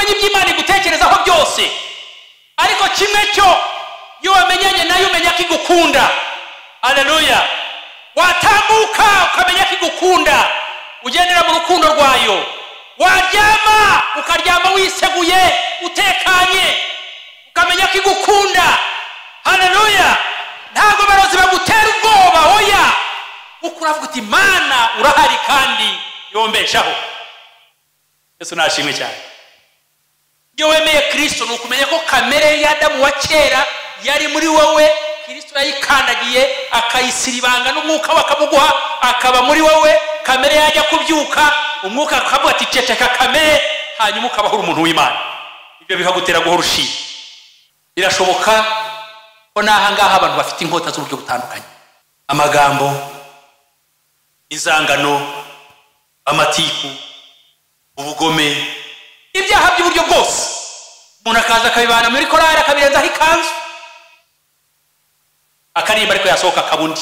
umenya iby'Imana igutekerezaho byose, ariko kimwe cyo iyo wamenyanye nayo umenya ko igukunda. Haleluya. Watambuka ukamenya ko igukunda, ugendera mu rukundo rwayo. Waryama ukaryama wiseguye utekanye, ukamenya ko igukunda. Haleluya. Ntabwo barozi bagutera ubwoba, oya, kuko uravuga uti Imana urahari kandi yombeshaho. Yesu nashimwe cyane. Iyo wemeye Kristo ni ukumenya ko kamere ya Adamu wa kera yari muri wowe, Kristo yayikandagiye akayisiribanga n'umwuka we akamuguha, akaba muri wowe. Kamere yajya kubyuka umwuka akavuga ati ceceka kamere, hanyuma ukabaho umuntu w'Imana. Ibyo bikagutera guhora ushima. Birashoboka ko n'aha ngaha abantu bafite inkota z'uburyo butandukanye, amagambo, inzangano, amatiku, ubugome, ibyaha by'uburyo bwose. Umuntu akaza akabibana muri korari akabirenzaho ikanzu, akarimba ariko yasohoka akabundi.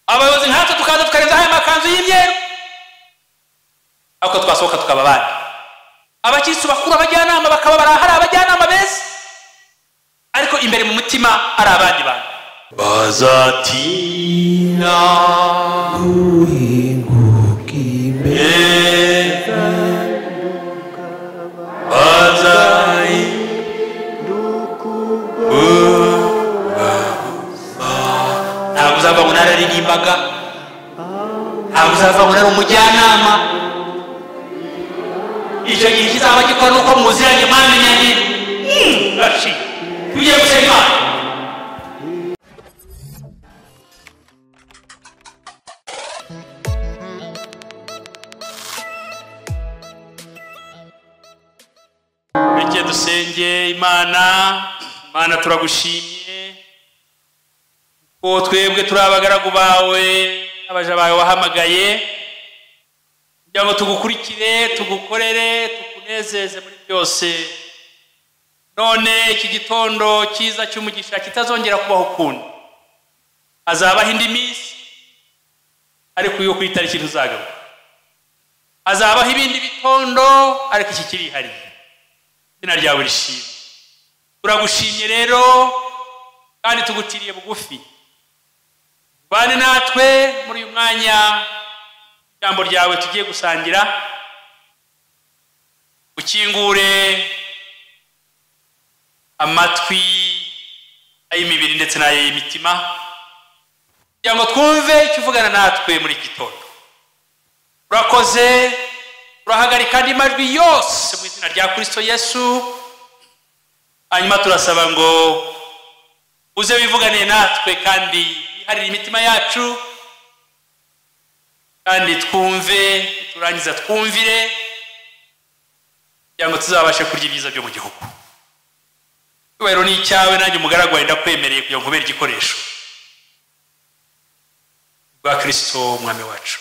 Abayobozi nkatwe tukaza tukarenzaho aya makanzu y'imyeru, ariko twasohoka tukaba abandi. Abakristo bakuru, abajyanama bakaba barahari, abajyanama beza, ariko imbere mu mutima ari abandi bantu. Bazatina guhinguka imbere, ntabwo uzava ngo nararirimbaga, ntabwo uzava ngo nari umujyanama. Icyo gihe kizaba gikora nuko muziranye, mwamenyanye. Tugiye gusenga Imana. Reke dusenge Imana. Imana turagushimye ko twebwe turi abagaragu bawe, abaja bawe wahamagaye kugira ngo tugukurikire, tugukorere, tukunezeze muri byose. None iki gitondo cyiza cy'umugisha kitazongera kubaho ukundi, hazabaho indi minsi ariko iyo ku itariki ntuzagaruka. Hazabaho ibindi bitondo ariko iki kirihariye. Izina ryawe rishimwe. Turagushimye rero kandi tuguciriye bugufi. Bane natwe muri uyu mwanya ijambo ryawe tugiye gusangira, ukingure amatwi ay'imibiri ndetse n'ay'imitima kugira ngo twumve icyo uvugana natwe muri iki gitondo. Urakoze. Turahagarika andi majwi yose mu izina rya Kristo Yesu, hanyuma turasaba ngo uze wivugane natwe kandi wiharire imitima yacu, kandi twumve, turangiza twumvire, kugira ngo tuzabashe kurya ibyiza byo mu gihugu. Icyubahiro ni icyawe, nanjye umugaragu wawe ndakwemereye kugira ngo nkubere igikoresho bwa Kristo umwami wacu.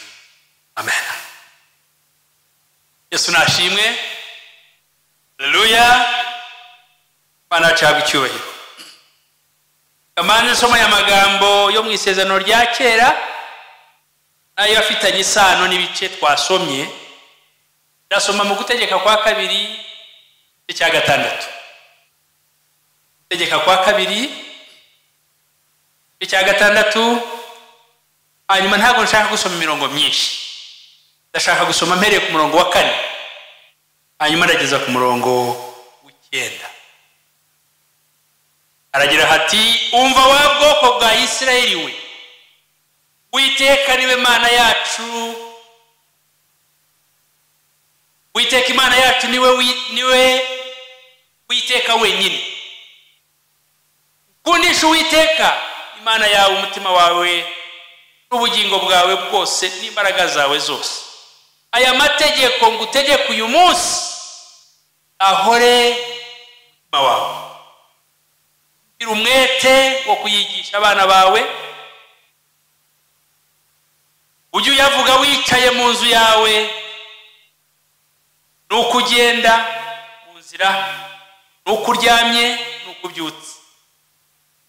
Amen. Yesu nashimwe. Haleluya. Imana yacu ihabwe icyubahiro. Kamanze nsoma aya magambo yo mu isezerano rya kera nayo afitanye isano n'ibice twasomye. Ndasoma mu Gutegeka kwa kabiri igice cya 6. Gutegeka kwa kabiri igice cya 6. Hanyuma ntabwo nshaka gusoma imirongo myinshi, ndashaka gusoma mpereye ku murongo wa 4 hanyuma ndageza ku murongo w'9. Aragira hati: umva wa bwoko bwa Isirayeli we, Uwiteka niwe Mana yacu, Uwiteka Imana yacu niwe Uwiteka wenyine. Ukundisha Uwiteka Imana yawe umutima wawe n'ubugingo bwawe bwose n'imbaraga zawe zose. Aya mategeko ngutegeka uyu munsi ahore umutima wawe. Gira umwete wo kuyigisha abana bawe, ujye uyavuga wicaye mu nzu yawe, nuko ugenda mu nzira, nuko uryamye, nuko ubyutse.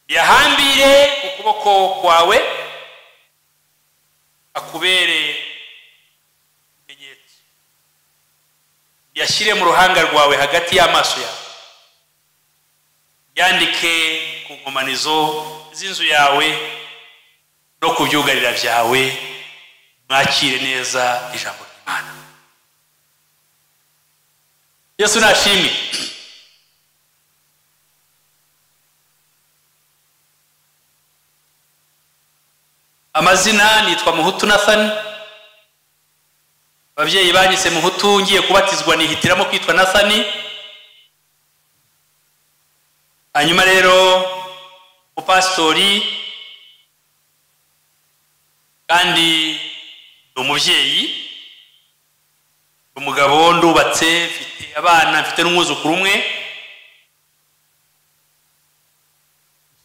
Yahambire ukuboko kwawe akubere ibimenyetso. Yashyire mu ruhanga rwawe hagati y'amaso yawe, yandike ku nkomanizo z'inzu yawe no ku byugarira byawe. Mwakire neza ijambo ry'Imana. Yesu nashimwe. Amazina nitwa Muhutu Nathan. Ababyeyi banyise Muhutu, ngiye kubatizwa nihitiramo kwitwa Nathani. Hanyuma rero upastori kandi umubyeyi, umugabo, ndubatse, mfite abana, mfite n'umwuzukuru umwe.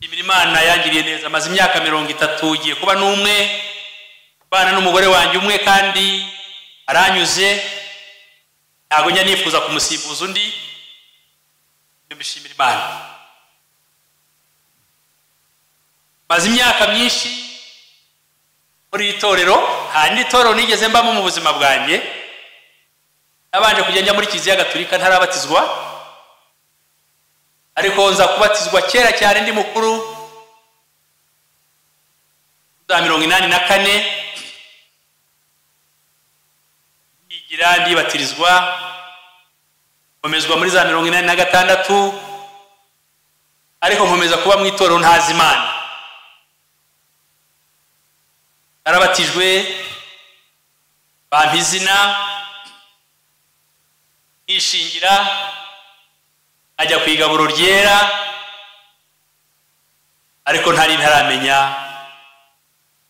Nshimira Imana yangiriye neza, maze imyaka 30 igiye kuba n'umwe, bana n'umugore wanjye umwe kandi aranyuze, ntabwo njya nifuza kumusimbuza undi. Mbishimira Imana. Maze imyaka myinshi muri itorero, nta rindi torero nigeze mbamo mu buzima bwanjye. Nabanje kujya njya muri Kiliziya Gatolika ntarabatizwa, ariko nza kubatizwa kera cyane ndi mukuru za 84, ndigira ndibatirizwa, nkomezwa muri za 86, ariko nkomeza kuba mu itorero ntazi Imana. Narabatijwe, bampa izina, nishingira, ajya ku igaburo ryera, ariko ntari ntaramenya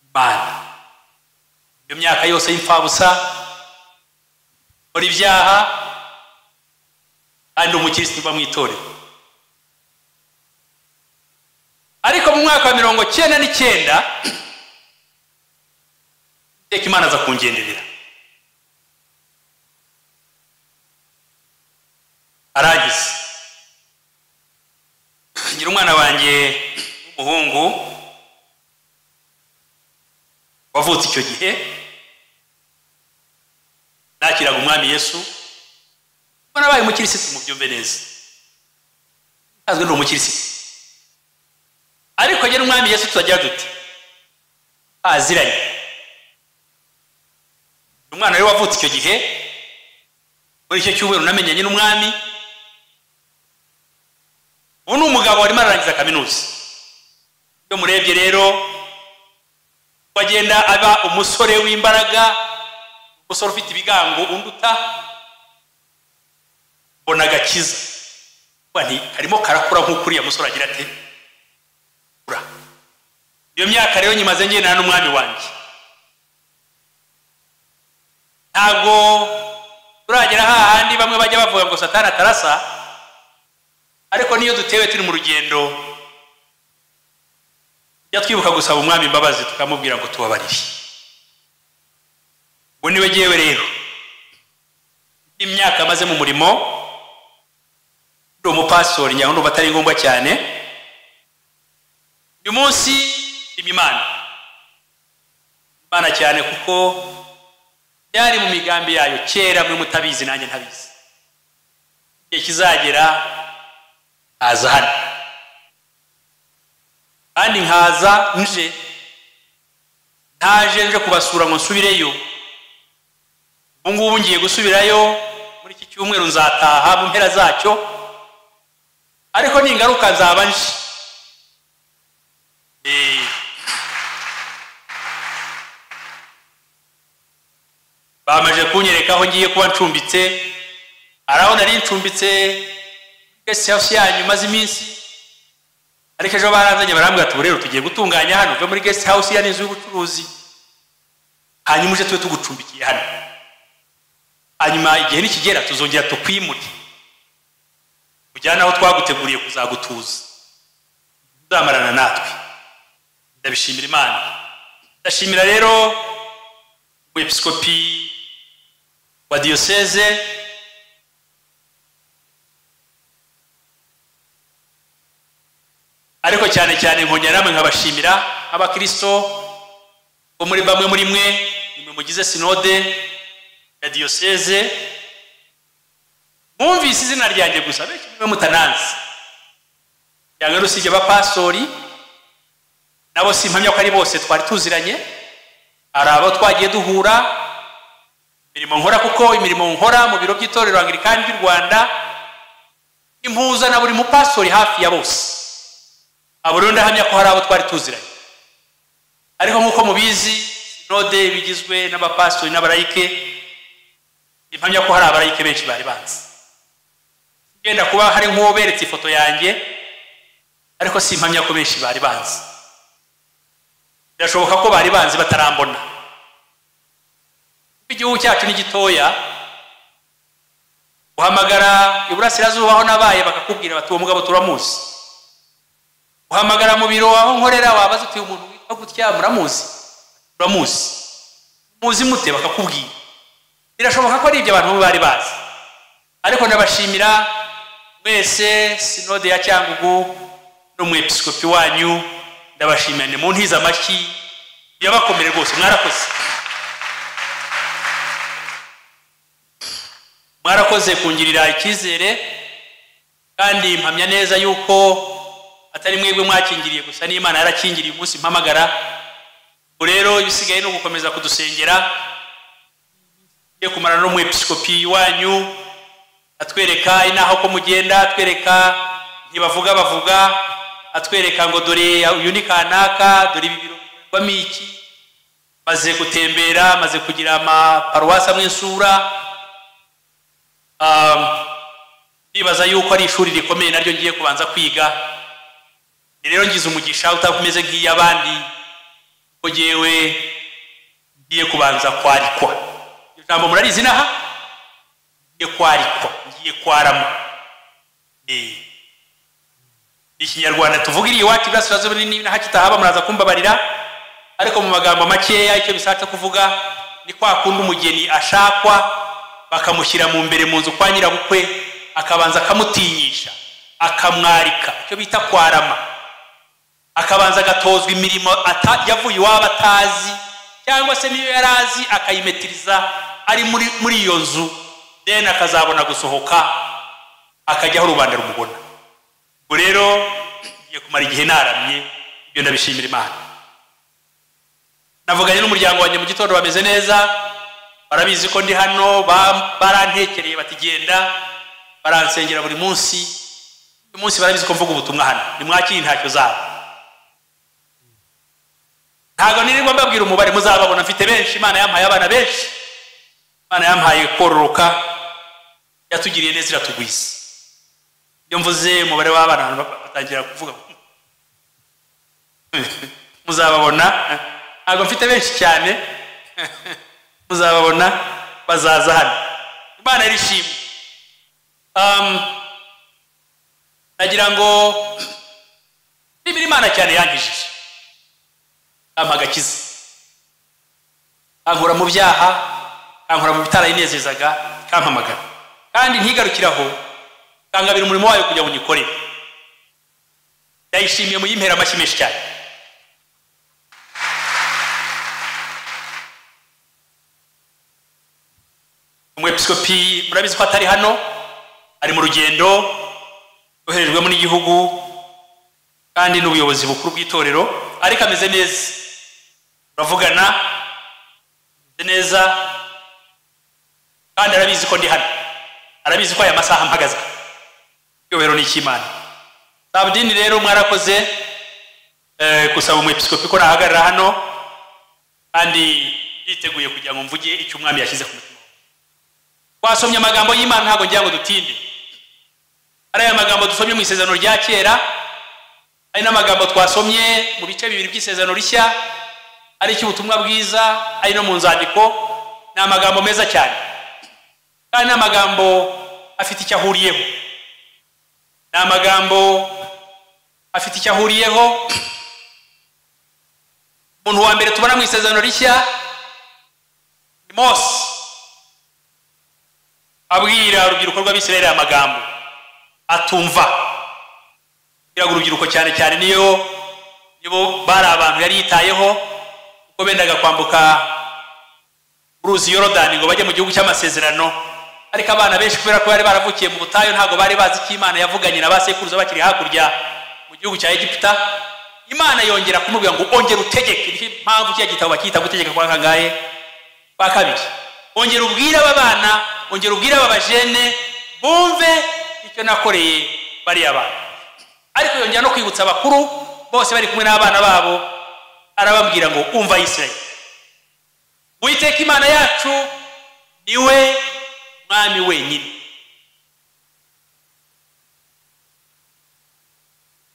Imana. Iyo myaka yose y'imfabusa, muri ibyaha, kandi umukristo uba mu itorero. Ariko mu mwaka wa 99 Iteka Imana aza kungenderera, aragize ngira umwana wanjye w'umuhungu wavutse icyo gihe nakiraga umwami Yesu. Nabaye umukirisitu, mubyumve neza, nsanzwe ndi umukirisitu, ariko njye n'umwami Yesu turagira dute aziranye. Umwana rero wavutse icyo gihe, muri icyo cyumweru namenyanye n'umwami. Ubu ni umugabo warimo ararangiza kaminuza. Iyo murebye rero agenda aba umusore w'imbaraga, umusore ufite ibigango unduta, mbona agakiza. Nti karimo karakura nk'uko uriya musore agira ate. Iyo myaka rero nyimaze ngendana n'umwami wanjye. Ntabwo turagera hahandi bamwe bajya bavuga ngo Satani atarasa, ariko niyo dutewe turi mu rugendo jya twibuka gusaba umwami imbabazi, tukamubwira ngo tubabarire. Ngo niwe jyewe rero imyaka maze mu murimo, ndi umupastori, nyaho ndumva atari ngombwa cyane. Uyu munsi nshima Imana, Imana cyane, kuko byari mu migambi yayo kera, mwe mutabizi nanjye ntabizi. Igihe kizagera nkaza hano, kandi nkaza nje, ntaje nje kubasura ngo nsubireyo. Ubu ngubu ngiye gusubirayo muri iki cyumweru, nzataha mu mpera zacyo, ariko ningaruka nzaba nje. Bamaze kunyereka aho ngiye kuba ncumbitse, araho nari ncumbitse guest house yanyu maze iminsi, ariko ejo baranzanye barambwira ati rero tugiye gutunganya hano, uve muri guest house ya n'inzu y'ubucuruzi, hanyuma uje tube tugucumbikiye hano, hanyuma igihe nikigera tuzongera tukwimure ujyane aho twaguteguriye kuzagutuza, uzamarana natwe. Ndabishimira Imana. Ndashimira rero umwepiskopi wa diyoseze, ariko cyane cyane nkongera namwe nkabashimira abakristo bo muri bamwe muri mwe, nimwe mugize sinode ya diyoseze. Mwumvise izina ryanjye gusa, benshi mwe mutananzi. Cyangwa rusije abapastori nabo simpamya ko ari bose twari tuziranye, hari abo twagiye duhura imirimo nkora, kuko imirimo nkora mu biro by'itorero Anglikani ry'u Rwanda impuza na buri mupastori hafi ya bose. Abo rero ndahamya ko hari abo twari tuziranye, ariko nk'uko mubizi sinode bigizwe n'abapastori n'abarayike, impamya ko hari abarayike benshi bari banzi. Genda kuba hari nk'uwo beretse ifoto yanjye, ariko simpamya ko benshi bari banzi. Birashoboka ko bari banzi batarambona. Igihugu cyacu ni gitoya, uhamagara iburasirazuba aho nabaye bakakubwira bati uwo mugabo turamuzi. Uhamagara mu biro aho nkorera wabaza uti umuntu witwa gutya muramuzi? Turamuzi. Muzi mute? Bakakubwira. Birashoboka ko ari ibyo abantu bari bazi, ariko ndabashimira mwese sinode ya Cyangugu n'umwepiskopi wanyu, ndabashimira ni mu ntiza amashyi yabakomere rwose, mwarakoze. Mwarakoze kungirira icyizere, kandi mpamya neza yuko atari mwebwe mwakingiriye gusa, n'Imana yarakingiriye umunsi mpamagara. Rero ibisigaye no gukomeza kudusengera, yo kumara n'umwepiskopi wanyu atwereka inaho ko mugenda, atwereka ntibavuga bavuga, atwereka ngo dore uyu ni kanaka, dore ibi biro bikorwamo iki. Maze gutembera, maze kugira amaparuwasi amwe nsura, nibaza yuko ari ishuri rikomeye naryo ngiye kubanza kwiga. Rero ngize umugisha utakomeze nk'iy'abandi, ko jyewe ngiye kubanza kwarikwa. Ijambo murarizi naha? Ngiye kwarikwa, ngiye kwarama. Ikinyarwanda tuvuga iri iwacu iburasirazuba n'aha kitahaba, muraza kumbabarira, ariko mu magambo makeya icyo bishatse kuvuga ni kwa kundi umugeni ashakwa bakamushyira mu mbere mu nzu kwa nyirabukwe, akabanza akamutinyisha, akamwarika, icyo bita kwarama, akabanza agatozwa imirimo yavuye iwabo atazi, cyangwa se niyo yari azi akayimetiriza ari muri iyo nzu, then akazabona gusohoka akajya aho rubanda rumubona. Ubwo rero ngiye kumara igihe naramye, ibyo ndabishimira Imana. Navuganye n'umuryango wanjye mu gitondo, bameze neza, barabizi ko ndi hano, barantekereye bati genda, baransengera buri munsi. Uyu munsi barabizi ko mvuga ubutumwa hano, nimwakire intacyo zabo. Ntabwo nirirwa mbabwira umubare, muzababona, mfite benshi. Imana yampaye abana benshi, Imana yampaye kororoka, yatugiriye neza iratugwiza. Iyo mvuze umubare w'abana batangira kuvuga muzababona, ntabwo mfite benshi cyane, muzababona bazaza hano. Imana irishimwe. Nagira ngo nshimire Imana cyane yangijije, ampa agakiza, ankura mu byaha, ankura mu bitarayinezezaga, kampamagara, kandi ntigarukiraho, kangabira umurimo wayo kugira ngo nyikorere. Ndayishimiye, muyimpera amashyi menshi cyane. Umwepiskopi murabizi ko atari hano, ari mu rugendo yoherejwemo n'igihugu kandi n'ubuyobozi bukuru bw'itorero, ariko ameze neza, turavugana, ameze neza, kandi arabizi ko ndi hano, arabizi ko aya masaha mpagaze. Icyubahiro ni icy'Imana. Sabudini rero mwarakoze gusaba umwepiskopi ko nahagarara hano, kandi yiteguye kugira ngo mvuge icyo umwami yashyize ku mutima. Twasomye amagambo y'Imana, ntabwo ngira ngo dutinde. Ari aya magambo dusomye mu isezerano rya kera, ari n'amagambo twasomye mu bice bibiri by'isezerano rishya, ari icy'ubutumwa bwiza, ari no mu nzandiko. Ni amagambo meza cyane, kandi ni amagambo afite icyo ahuriyeho. Ni amagambo afite icyo ahuriyeho. Umuntu wa mbere tubona mu isezerano rishya ni Mose, abwira urubyiruko rw'Abisirayeli aya magambo atumva. Abwira urubyiruko cyane cyane nibo bari abantu yari yitayeho, kuko bendaga kwambuka uruzi Yorodani ngo bajye mu gihugu cy'amasezerano. Ariko abana benshi kubera ko bari baravukiye mu butayu ntabwo bari bazi icyo Imana yavuganye na ba sekuruza bakiri hakurya mu gihugu cya Egiputa. Imana yongera kumubwira ngo ongera utegeke. Niyo mpamvu kiriya gitabo bakita gutegeka kwa kangahe? Kwa kabiri. Ongera ubwire aba bana, ongera ubwire aba bajene bumve icyo nakoreye bariya bana. Ariko yongera no kwibutsa abakuru bose bari kumwe n'abana babo, arababwira ngo umva Isirayeli, Uwiteka Imana yacu niwe mwami wenyine.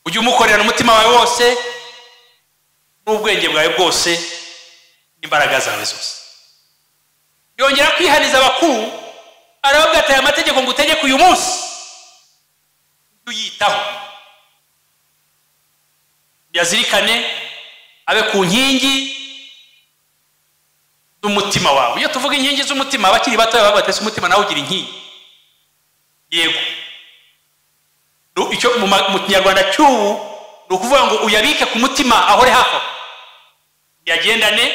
Ujye umukorera umutima wawe wose n'ubwenge bwawe bwose n'imbaraga zawe zose. Yongera kwihaniza abakuru, arababwira ati aya mategeko ngutegeka uyu munsi uyitaho, yazirikane abe ku nkingi z'umutima wawe. Iyo tuvuga inkingi z'umutima, abakiri bato baba batese umutima nawe ugira inkingi. Yego, icyo mu Kinyarwanda cy'ubu ni ukuvuga ngo uyabike ku mutima ahore hafi, yagendane,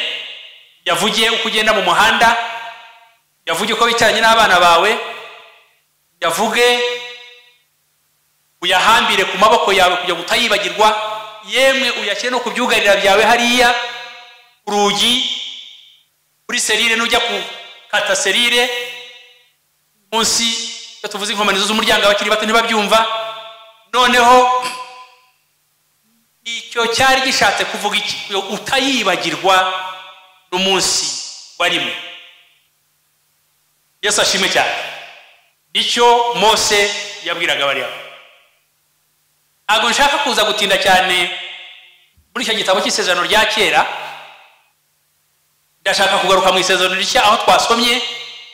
yavugiye uko ugenda mu muhanda, yavuge uko wicaranye n'abana bawe, yavuge uyahambire ku maboko yawe kugira ngo utayibagirwa, yemwe uyashyire no ku byugarira byawe hariya ku rugi, kuri serire nujya gukata serire munsi, iyo tuvuze inkomanizo z'umuryango abakiri bato ntibabyumva. Noneho icyo cyari gishatse kuvuga iki? Utayibagirwa n'umunsi warimo. Yesu ashimwe cyane. Nicyo Mose yabwiraga bariya. Ntabwo nshaka kuza gutinda cyane muri icyo gitabo cy'isezerano rya kera, ndashaka kugaruka mu isezerano rishya aho twasomye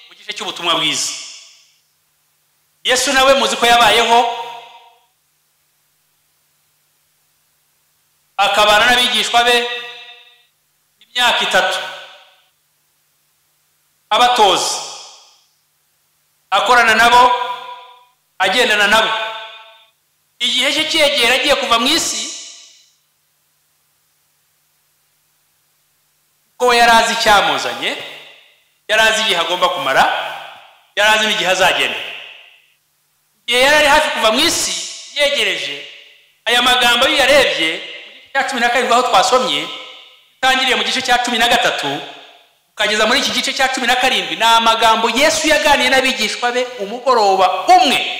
mu gice cy'ubutumwa bwiza. Yesu nawe muzi ko yabayeho akabana n'abigishwa be imyaka 3, abatoza, akorana nabo, agendana nabo. Igihe cye cyegera agiye kuva mu isi, ko yari azi icyamuzanye, yari azi igihe agomba kumara, yari azi n'igihe azagenda. Igihe yari ari hafi kuva mu isi yegereje, aya magambo iyo yarebye mu gice cya 17 aho twasomye, utangiriye mu gice cya 13 ukageza muri iki gice cya 17, ni amagambo Yesu yaganiye n'abigishwa be umugoroba umwe.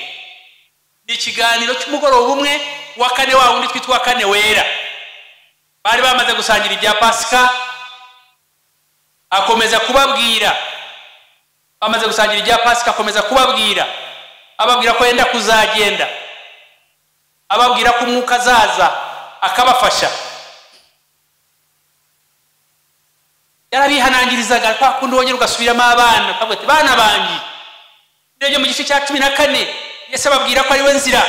Ni ikiganiro cy'umugoroba umwe wa kane, wa wundi twitwa kane wera. Bari bamaze gusangira ibya Pasika, akomeza kubabwira. Bamaze gusangira ibya Pasika, akomeza kubabwira, ababwira ko yenda kuzagenda, ababwira ko umwuka azaza akabafasha. Yarabihanangirizaga kwa kundi wongera ugasubiramo abana, ukavuga ati bana banjye. Urebye mu gice cya 14, Yesu ababwira ko ari we nzira,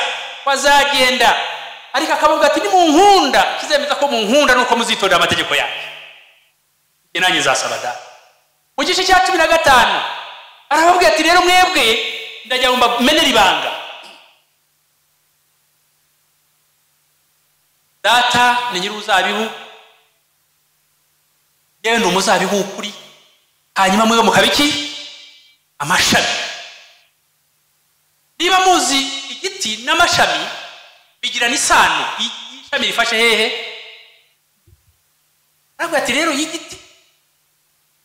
ko azagenda, ariko akavuga ati nimunkunda, kizemeza ko munkunda nuko muzitondera amategeko yanjye, nanjye nzasaba Data. Mu gice cya 15 arababwira ati rero mwebwe ndajya ngo mbamenere ibanga, Data ni nyir'uruzabibu, yewe ni umuzabibu w'ukuri, hanyuma mwebwe mukaba iki? Amashami. Niba muzi igiti n'amashami bigirana isano, ishami rifashe hehe? Aravuga ati rero y'igiti,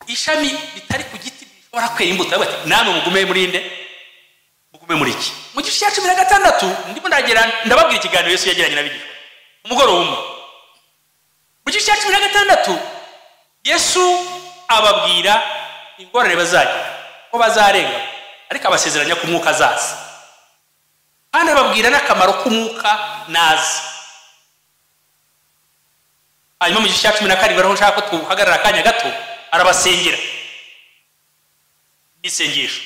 ishami ritari ku giti rishobora kwera imbuto. Aravuga ati namwe mugume muri nde? Mugume muri iki? Mu gice cya 16 ndimo ndagera ndababwira ikiganiro Yesu yagiranye n'abigishwa umugoroba umwe. Mu gice cya 16 Yesu ababwira ingorane bazagira, ko bazarenga, ariko abasezeranya ko umwuka azaza, kandi ababwira n'akamaro k'umwuka naza. Hanyuma mu gice cya 17 aho nshaka ko tuhagarara akanya gato, arabasengera n'isengesho,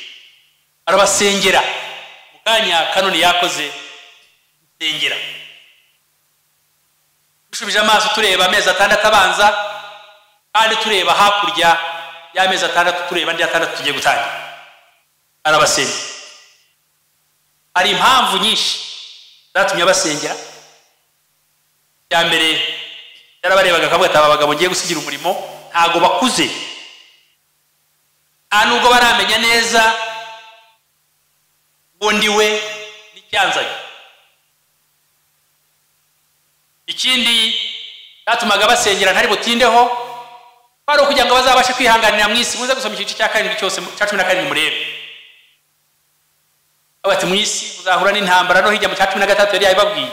arabasengera. Mu kanya kanoni yakoze sengera, dushubije amaso tureba amezi 6 abanza, kandi tureba hakurya y'amezi 6, tureba andi 6 tugiye gutangira. Arabasengera. Hari impamvu nyinshi zatumye abasengera. Ya mbere, yarabarebaga akavuga ati aba bagabo ngiye gusigira umurimo ntago bakuze, nta nubwo baramenya neza Uwo ndi we n'icyanzanye. Ikindi cyatumaga basengera ntari butindeho, kwari ukugira ngo bazabashe kwihanganira mu isi. Muze gusoma igice cya 7 cyose, cya 17 murebe. Bati mu isi muzahura n'intambara, no hirya mu cya 13 yari yabibabwiye.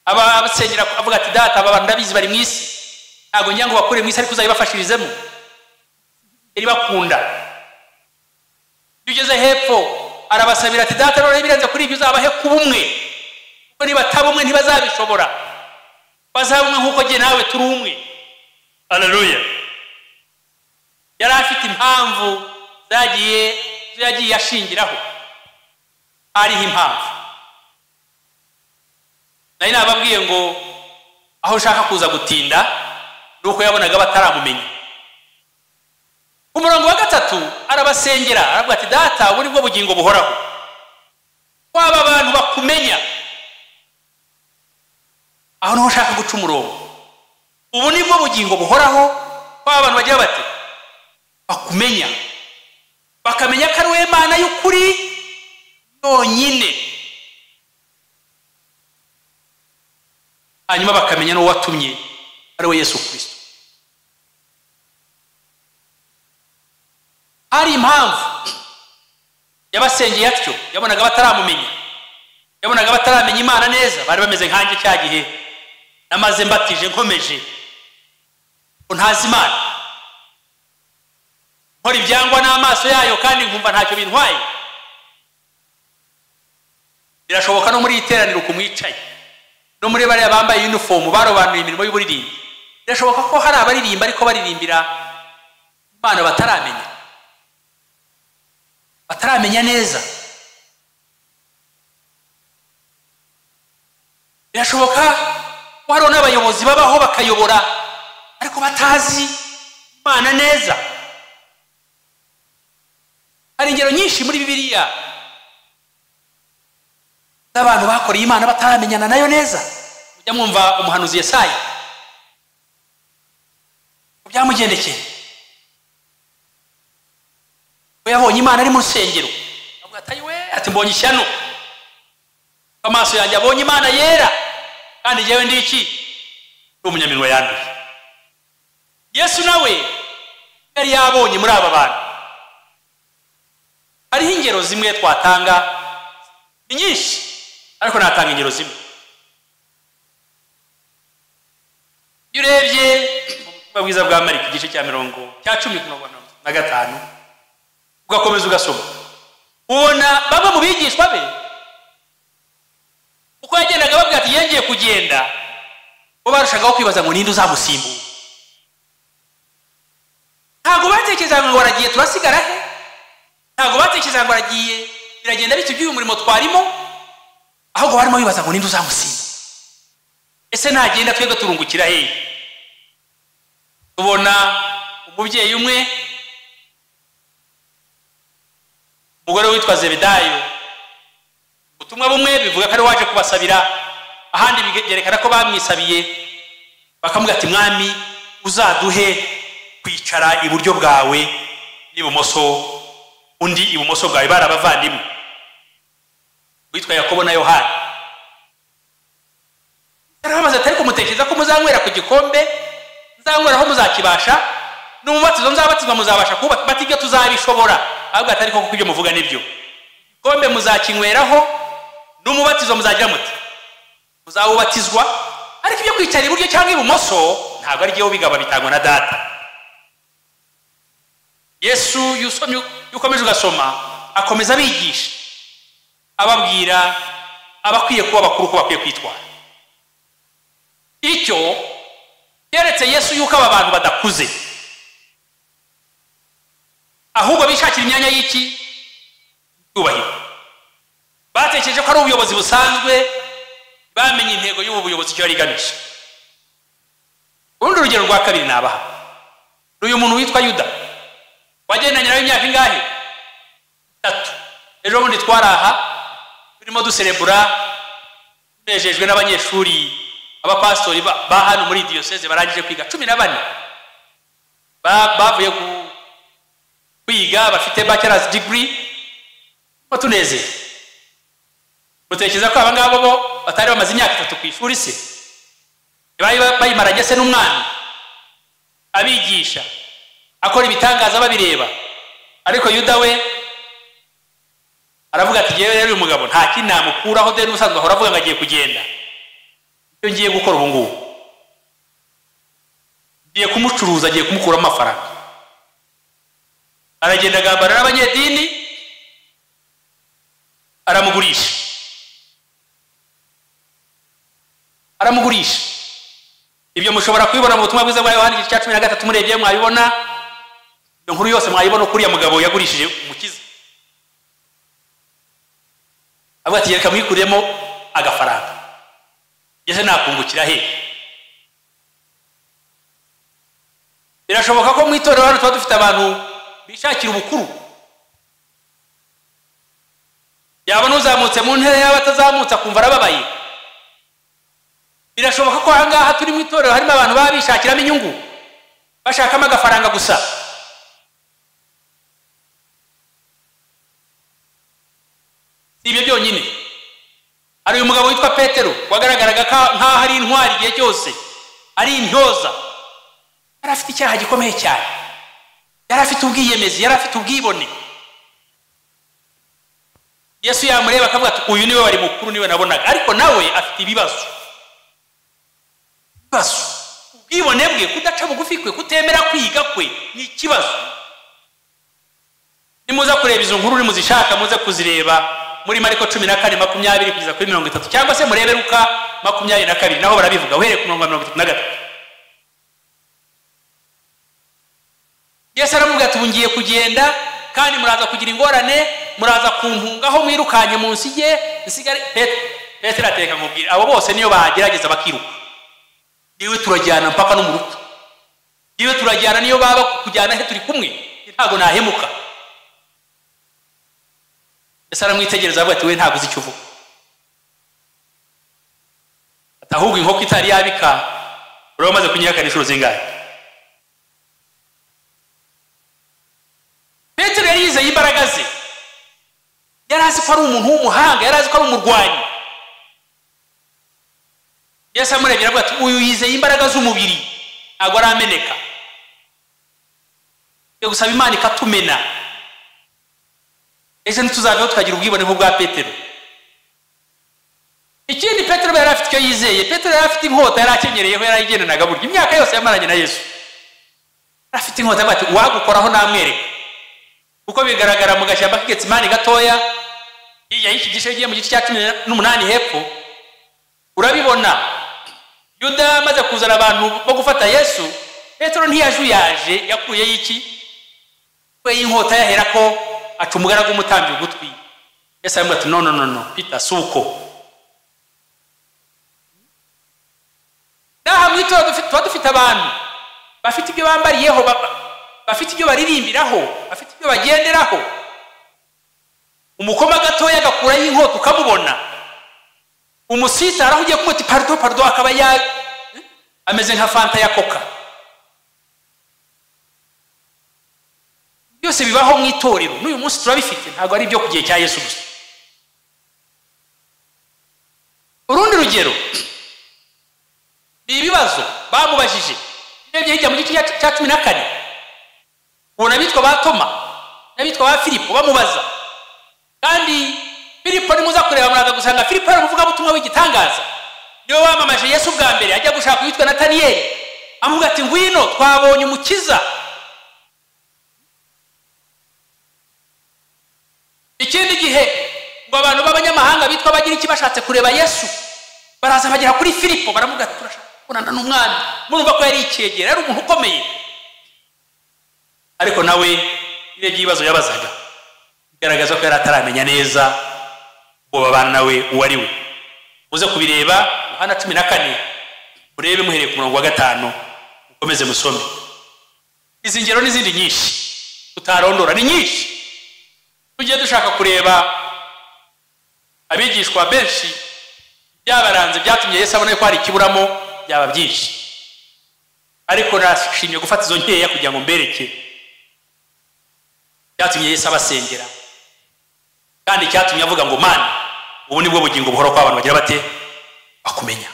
Abasengera avuga ati data, aba bantu ndabizi bari mu isi, ntabwo ngira ngo bakure mu isi, ariko uzayibafashirizemo. Yari bakunda. Iyo ugeze hepfo arabasabira ati data, none birenze kuri ibyo uzabahe kuba umwe, kuko nibataba umwe ntibazabishobora, bazaba umwe nk'uko jye nawe turi umwe. Haleluya. Yari afite impamvu yagiye ashingiraho. Hariho impamvu. Nari nababwiye ngo aho ushaka kuza gutinda ni uko yabonaga bataramumenya. Ku murongo wa 3 arabasengera aravuga ati data, ubu ni bwo bugingo buhoraho, kwaba abantu bakumenya. Aho niho ushaka guca umurongo. Ubu ni bwo bugingo buhoraho, kwaba abantu bagira bati bakumenya, bakamenya ko ari we Mana y'ukuri yonyine, hanyuma bakamenya n'uwo watumye ari we Yesu Kristo. Hari impamvu yabasengeye atyo. Yabonaga bataramumenya, yabonaga bataramenya Imana neza. Bari bameze nkanjye cya gihe namaze mbatije nkomeje ko ntazi Imana, nkora ibyangwa n'amaso yayo kandi nkumva ntacyo bintwaye. Birashoboka no muri iteraniro kumwicaye, no muri bariya bambaye uniform barobanuye imirimo y'uburirimbi, birashoboka ko hari abaririmba ariko baririmbira Imana bataramenya, bataramenya neza. Birashoboka ko hari n'abayobozi babaho bakayobora ariko batazi Imana neza. Hari ingero nyinshi muri Bibiliya z'abantu bakoreye Imana bataramenyana nayo neza. Mujya mwumva umuhanuzi Yesaya byamugendekeye, we yabonye Imana ari mu rusengero, avuga ati we, ati mbonye ishyano, amaso yanjye abonye Imana yera, kandi jyewe ndi iki? Ndi umunyaminwa yanduye. Yesu nawe yari yabonye muri aba bantu. Hariho ingero zimwe twatanga, ni nyinshi, ariko natanga ingero zimwe. Iyo urebye mu butumwa bwiza bwa Mariko igice cya 10:15 ugakomeza ugasoma, ubona bamwe mu bigishwa be uko yagendaga babwira ati yengeye kugenda, bo barushagaho kwibaza ngo ninde uzamusimbura. Ntabwo batekerezaga ngo aragiye turasigara he, ntabwo batekerezaga ngo aragiye biragenda bityo by'uyu murimo twarimo, ahubwo barimo bibaza ngo ninde uzamusimbura, ese nagenda twebwe turungukira hehe? Tubona umubyeyi umwe, umugore witwa Zebedayo. Ubutumwa bumwe bivuga ko ari waje kubasabira, ahandi byerekana ko bamwisabiye bakamubwira ati mwami, uzaduhe kwicara iburyo bwawe n'ibumoso, undi ibumoso bwawe. Bari abavandimwe witwa Yakobo na Yohana. Arababaza ati ariko mutekereza ko muzanywera ku gikombe nzanyweraho muzakibasha, n'umubatizo nzabatizwa muzabasha kuba? Bati ibyo tuzabishobora. Ahubwo atari koko ibyo muvuga nibyo, igikombe muzakinyweraho n'umubatizo muzagira muti muzawubatizwa, ariko ibyo kwicara iburyo cyangwa ibumoso ntabwo ari jyewe ubigaba, bitangwa na data. Yesu yusomye, ukomeje ugasoma, akomeza abigisha, ababwira abakwiye kuba bakuru ko bakwiye kwitwara. Icyo yeretse Yesu yuko aba bantu badakuze, ahubwo bishakira imyanya y'iki cyubahiro. Batekereje ko ari ubuyobozi busanzwe, bamenye intego y'ubu buyobozi icyo yari igamije. Urundi rugero rwa kabiri nabaha, uyu muntu witwa Yuda wagendanye nawe imyaka ingahe? 3. Ejo bundi twaraha turimo duserebura, tunejejwe n'abanyeshuri abapastori ba hano muri diocese barangije kwiga 14, bavuye kwiga bafite bachelor's degree. Batuneze. Mutekereza ko aba ngabo bo batari bamaze imyaka 3 ku ishuri se? Bari bayimaranye se n'umwami, abigisha, akora ibitangaza babireba. Ariko Yuda we aravuga ati yewe rero uyu mugabo nta kintu namukuraho, dore n'ubusanzwe ahora avuga ngo agiye kugenda. Icyo ngiye gukora ubu ngubu, ngiye kumucuruza, agiye kumukuramo amafaranga. Aragenda agambana n'abanyedini, aramugurisha. Aramugurisha. Ibyo mushobora kubibona mu butumwa bwiza bwa Yohana igice cya 13, murebye mwabibona. Iyo nkuru yose mwayibona kuri ya mugabo yagurishije umukiza. Avuga ati reka mwikuremo agafaranga, ese nakungukira he? Birashoboka ko mu itorero hano tuba dufite abantu bishakira ubukuru. Yabona uzamutse mu ntera, yaba atazamutse akumva arababaye. Birashoboka ko aha ngaha turi mu itorero harimo abantu baba bishakiramo inyungu, bashakamo agafaranga gusa. Si ibyo byonyine. Hari uyu mugabo witwa Petero wagaragaraga nk'aho ari intwari igihe cyose, ari intyoza. Yari afite icyaha gikomeye cyane, yari afite ubwiyemezi, yari afite ubwibone. Yesu yamureba akavuga ati uyu niwe wari mukuru, niwe nabonaga. Ariko nawe afite ibibazo. Ubwibone bwe, kudaca bugufi kwe, kutemera kwiga kwe ni ikibazo. Nimuza kureba izo nkuru, nimuzishaka muze kuzireba muri Mariko 14:20 kugeza kuri 30, cyangwa se murebe Luka 22, naho barabivuga uhereye ku murongo wa 33. Yesu aramubwira ati ubu ngiye kugenda, kandi muraza kugira ingorane, muraza kumpungaho mwirukanye munsi ye nsigare. Petero ateka nkubwira, abo bose niyo bagerageza bakiruka, niwe turajyana mpaka no mu rupfu, niwe turajyana, niyo baba kujyana he turi kumwe, ntago nahemuka. Yesu aramwitegereza avuga ati we ntago uzi icyo uvuga, ahubwo inkoko itari yabika uraba umaze kunyihakana inshuro zingahe? Petero yari yizeye imbaraga ze, yari azi ko ari umuntu w'umuhanga, yari azi ko ari umurwanyi. Yesu amurebye aravuga ati uyu yizeye imbaraga z'umubiri, ntabwo arameneka. Yo gusaba Imana ikatumena, ejo ntituzaveho tukagira ubwibone nk'ubwa Petero. Ikindi Petero yari afite icyo yizeye. Petero yari afite inkota yari akenyereyeho, yari ayigendanaga burya imyaka yose yamaranye na Yesu. Yari afite inkota, avuga ati uwagukoraho namwereka. Kuko bigaragara mu gashyamba k'Getsimani gatoya, hirya y'iki gice ugiye mu gice cya 18 hepfo, urabibona Yuda amaze kuzana abantu bo gufata Yesu. Petero ntiyajuyaje, yakuyeyo iki? Yakuyeyo inkota, yahera ko aca umugaragu w'umutambyi ugutwi. Yesu aramubwira ati no no no no Peter, si uko. N'aha mu itorero tuba dufite abantu bafite ibyo bambariyeho, bafite ibyo baririmbiraho, bafite ibyo bagenderaho. Umukoma gatoya agakurayo inkota ukamubona, umusitari aho ugiye kumuti pardo pardo akaba ya ameze nka fanta ya coca. Byose bibaho mu itorero n'uyu munsi turabifite, ntabwo ari ibyo ku gihe cya Yesu gusa. Urundi rugero ni ibibazo bamubajije. Urebye hirya mu gice cya 14, ubona abitwa ba Toma n'abitwa ba Filipo bamubaza. Kandi Filipo nimuza kureba muraza gusanga Filipo ari umuvugabutumwa w'igitangaza, niwe wamamaje Yesu bwa mbere ajya gushaka uwitwa Nataniyeli, amuvuga ati ngwino twabonye umukiza. Ikindi gihe ngo abantu b'abanyamahanga bitwa Abagiriki bashatse kureba Yesu, baraza bagera kuri Filipo baramuvuga ati turashaka kubonana n'umwami. Murumva ko yari icyegera, yari umuntu ukomeye. Ariko nawe urebye ibibazo yabazaga bigaragaza ko yari ataramenya neza uwo babana nawe uwo ari we. Muze kubireba Yohana 14, murebe muhereye ku murongo wa 5, mukomeze musome. Izi ngero n'izindi nyinshi tutarondora ni nyinshi. Tugiye dushaka kureba abigishwa benshi byabaranze byatumye Yesu abona ko hari ikiburamo, byaba byinshi. Ariko nashimye gufata izo nkeya kugira ngo mbereke byatumye Yesu abasengera. Kandi cyatumye avuga ngo Mana, ubu nibwo bugingo buhora ko abantu bagira bate bakumenya.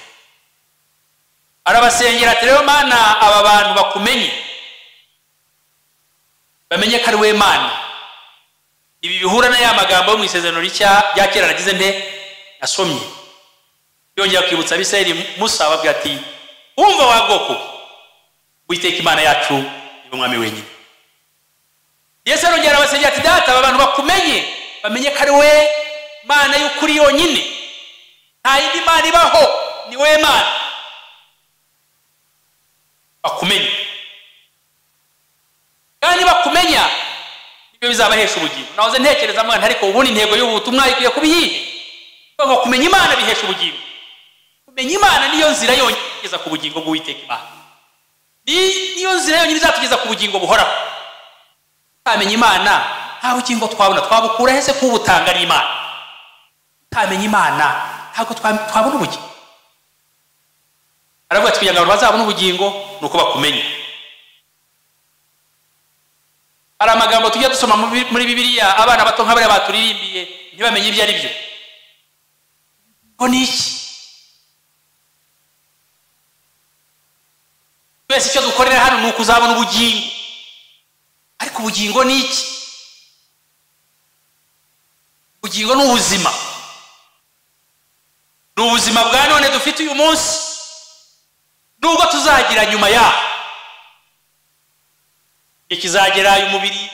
Arabasengera ati rero Mana, aba bantu bakumenye, bamenye ko ari we Mana. Ibi bihura na ya magambo yo mu isezerano rishya rya kera nagize nte nasomye. Yongera kwibutsa Abisirayeli Musa ababwira ati wumva wa bwoko, Uwiteka Imana yacu ni umwami wenyine. Yesu arongera arabasengera ati data, aba bantu bakumenye, bamenye ko ari we Mana y'ukuri yonyine, nta yindi Mana ibaho, ni we Mana. Bakumenye, kandi bakumenya ibyo bizabahesha ubugingo. Nahoze ntekereza mwana, ariko ubundi intego y'ubu butumwa ikwiye kuba iyihe? Ngo kumenya Imana bihesha ubugingo. Kumenya Imana niyo nzira yonyine igeza ku bugingo bw'Uwiteka Imana, niyo nzira yonyine izatugeza ku bugingo buhoraho. Tutamenya Imana nta bugingo twabona, twabukura hese kubutanga ari Imana. Tutamenya Imana ntabwo twabona ubugingo. Aravuga ati kugira ngo abantu bazabone ubugingo ni uko bakumenya. Hari amagambo tujya dusoma muri Bibiliya abana bato nk'abariya baturirimbiye ntibamenye ibyo ari byo. Ngo ni iki? Twese icyo dukorera hano ni ukuzabona ubugingo. Ariko ubugingo ni iki? Ubugingo ni ubuzima. Ni ubuzima bwa none dufite uyu munsi, nubwo tuzagira nyuma yaho. Ikizagera uyu mubiri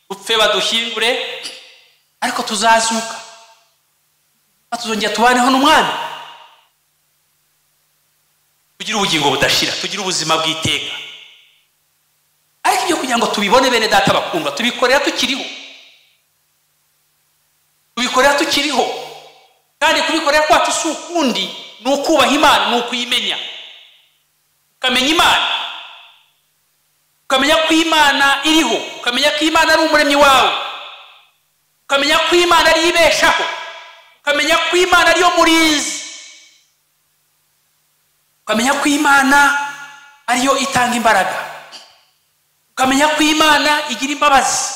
upfe badushyingure, ariko tuzazuka, tuzongera tubaneho n'umwami, tugire ubugingo budashira, tugire ubuzima bw'iteka. Ariko ibyo kugira ngo tubibone bene data bakundwa, tubikorera tukiriho, tubikorera tukiriho. Kandi kubikorera kwacu si ukundi, ni ukubaha Imana, ni ukuyimenya. Ukamenya Imana, ukamenya ko Imana iriho, ukamenya ko Imana ari umuremyi wawe, ukamenya ko Imana ari ibeshaho, ukamenya ko Imana ariyo murinzi, ukamenya ko Imana ariyo itanga imbaraga, ukamenya ko Imana igira imbabazi.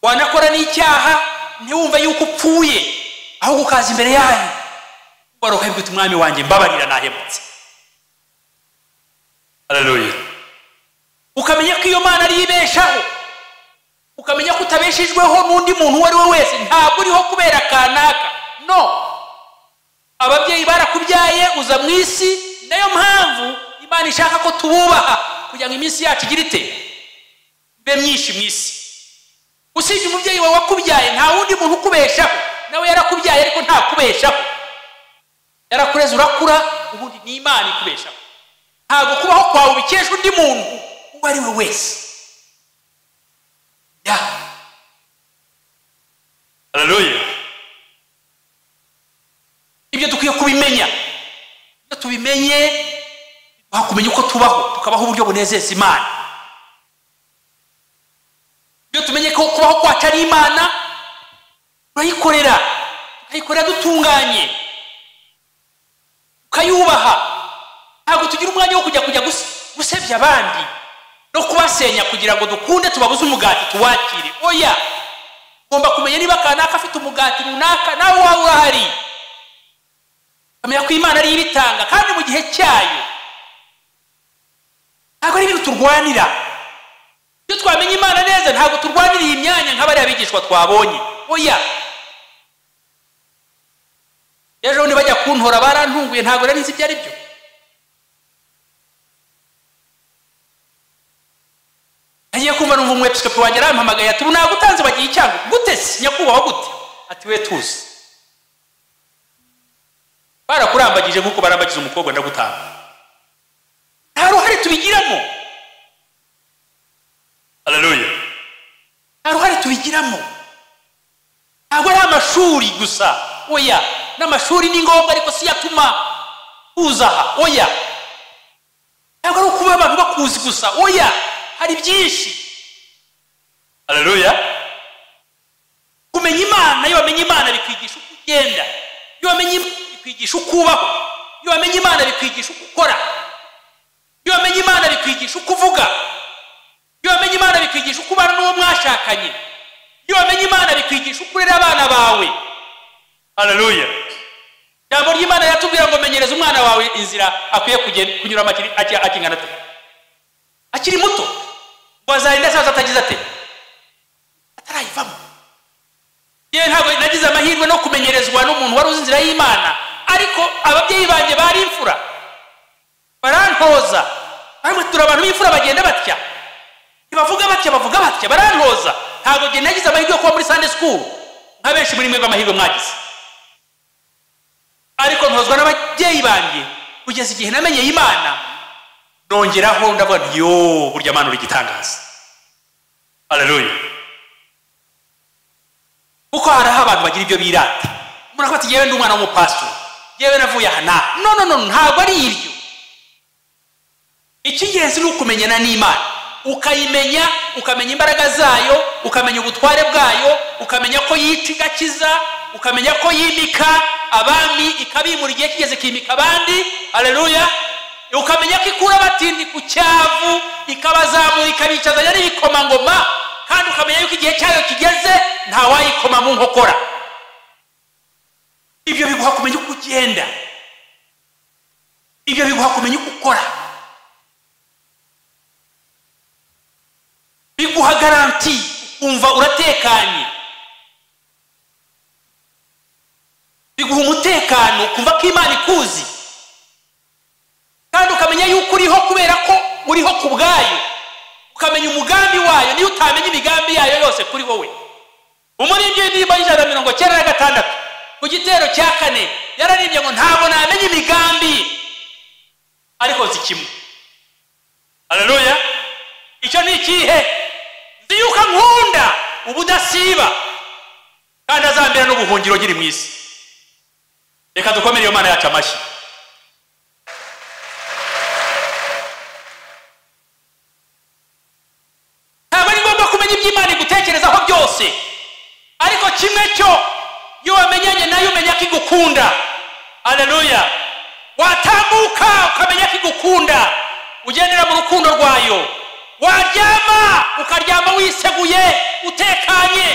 Wanakora n'icyaha ntiwumve yuko upfuye, ahubwo ukaza imbere yayo ukavuga uti Mwami wanjye mbabarira nahemutse. Haleluya. Ukamenya ko iyo Mana ari ibeshaho, ukamenya ko utabeshejweho n'undi muntu uwo ari we wese, ntabwo uriho kubera kanaka. No, ababyeyi barakubyaye uza mu isi, nayo mpamvu Imana ishaka ko tububaha kugira ngo iminsi yacu igire ite, ibe myinshi mu isi. Usibye umubyeyi wawe wakubyaye, nta wundi muntu ukubeshaho. Nawe yarakubyaye ariko ntakubeshaho, yarakureze urakura, ubundi ni Imana ikubeshaho. Ntabwo kubaho kwawe ubikesha undi muntu uwo ari we wese. Ya, haleluya. Ibyo dukwiye kubimenya. Iyo tubimenye twakumenya uko tubaho, tukabaho uburyo bunezeza Imana. Iyo tumenye ko kubaho kwacu ari Imana, turayikorera, tukayikorera dutunganye, tukayubaha. Ntabwo tugira umwanya wo kujya gusebya abandi no kubasenya kugira ngo dukunde tubabuze umugati tuwakire. Oya, ugomba kumenya niba kanaka afite umugati runaka, nawe wawe urahari. Ukamenya ko Imana ari ibitanga kandi mu gihe cyayo. Ntabwo ari ibintu turwanira. Iyo twamenye Imana neza ntabwo turwanira iyi myanya nk'abariya bigishwa twabonye. Oya, ejo bundi bajya kuntora barantunguye, ntabwo nari nzi ibyo ari byo. Agiye kumva numva umwepiskopi wanjye arampamagaye ati nagutanze bagiye icyango gute se nyakubahwa gute? Ati we tuzi barakurambagije nkuko barambagiza umukobwa ndagutanga. Nta ruhare tubigiramo. Haleluya. Nta ruhare tubigiramo. Ntabwo ari amashuri gusa. Oya, n'amashuri ni ngombwa ariko si yatuma uzaha. Oya, ntabwo ari ukuba abantu bakuzi gusa. Oya, hari byinshi. Haleluya. Kumenya Imana, iyo wamenye Imana bikwigisha uko ugenda, iyo wamenye Imana bikwigisha uko ubaho, iyo wamenye Imana bikwigisha uko ukora, iyo wamenye Imana bikwigisha uko uvuga, iyo wamenye Imana bikwigisha uko ubana n'uwo mwashakanye, Iyo wamenye Imana bikwigisha uko urera abana bawe. Haleluya. Ijambo ry'Imana yatubwira ngo menyereza umwana wawe inzira akwiye kunyuramo akingana ate, akiri muto, ngo azarinda asaza atagize ate, atarayivamo. Yewe ntabwo nagize amahirwe no kumenyerezwa n'umuntu wari uzi inzira y'Imana, ariko ababyeyi banjye bari imfura barantoza. Ariko turi abantu b'imfura bagenda batya, ntibavuga batya, bavuga batya, barantoza. Ntabwo njye nagize amahirwe yo kuba muri Sunday school nka benshi muri mwebwe amahirwe mwagize, ariko ntozwa n'ababyeyi banjye kugeza igihe namenye Imana. Nongeraho ndavuga nti yo burya Mana uri igitangaza. Haleluya. Kuko hari aho abantu bagira ibyo birata. Umuntu akavuga ati yewe ndi umwana w'umupastori, yewe navuye aha na no no no, ntabwo ari ibyo. Icy'ingenzi ni ukumenyana n'Imana, ukayimenya, ukamenya imbaraga zayo, ukamenya ubutware bwayo, ukamenya ko yica igakiza, ukamenya ko yimika abami ikabimura igihe kigeze ikimika abandi. Haleluya. Ukamenya ko ikura abatindi ku cyavu ikabazamura ikabicazanya n'ibikomangoma, kandi ukamenya yuko igihe cyayo kigeze ntawayikoma mu nkokora. Ibyo biguha kumenya uko ugenda, ibyo biguha kumenya uko ukora, biguha garanti, ukumva uratekanye, biguha umutekano, ukumva ko Imana ikuzi, kandi ukamenya yuko uriho kubera ko uriho ku bwayo, ukamenya umugambi wayo. Niyo utamenya imigambi yayo yose kuri wowe. Umuririmbyi w'indirimbo y'196 ku gitero cya 4 yararimbye ngo ntabwo namenya imigambi, ariko nzi kimwe. Haleluya. Icyo ni ikihe? Nzi yuko ankunda ubudasiba, kandi azambera n'ubuhungiro nkiri mu isi. Reka dukomere iyo Mana yacu amashyi. Ntabwo ari ngombwa kumenya iby'Imana igutekerezaho byose, ariko kimwe cyo iyo wamenyanye nayo umenya ko igukunda. Haleluya. Watambuka ukamenya ko igukunda, ugendera mu rukundo rwayo. Waryama ukaryama wiseguye utekanye,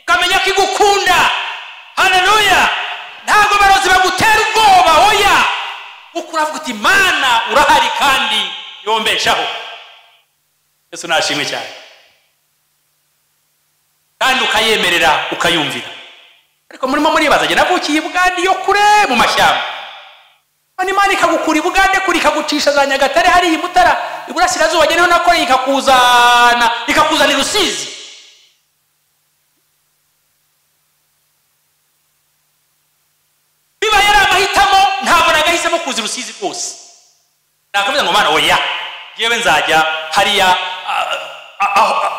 ukamenya ko igukunda. Haleluya. Ntabwo barozi bagutera ubwoba, oya, kuko uravuga uti Mana urahari kandi yombeshaho. Yesu nashimwe cyane. Kandi ukayemerera ukayumvira. Ariko murimo muribaza, njye navukiye i Bugande yo kure mu mashyamba, none Imana ikagukura i Bugande kure ikagucisha za Nyagatare hariya i Mutara iburasirazuba, njye niho nakoreye, ikakuzana i Rusizi. Bibaye ari amahitamo, ntabwo nagahisemo kuza i Rusizi rwose. Nakavuga ngo Mana oya, yewe nzajya hariya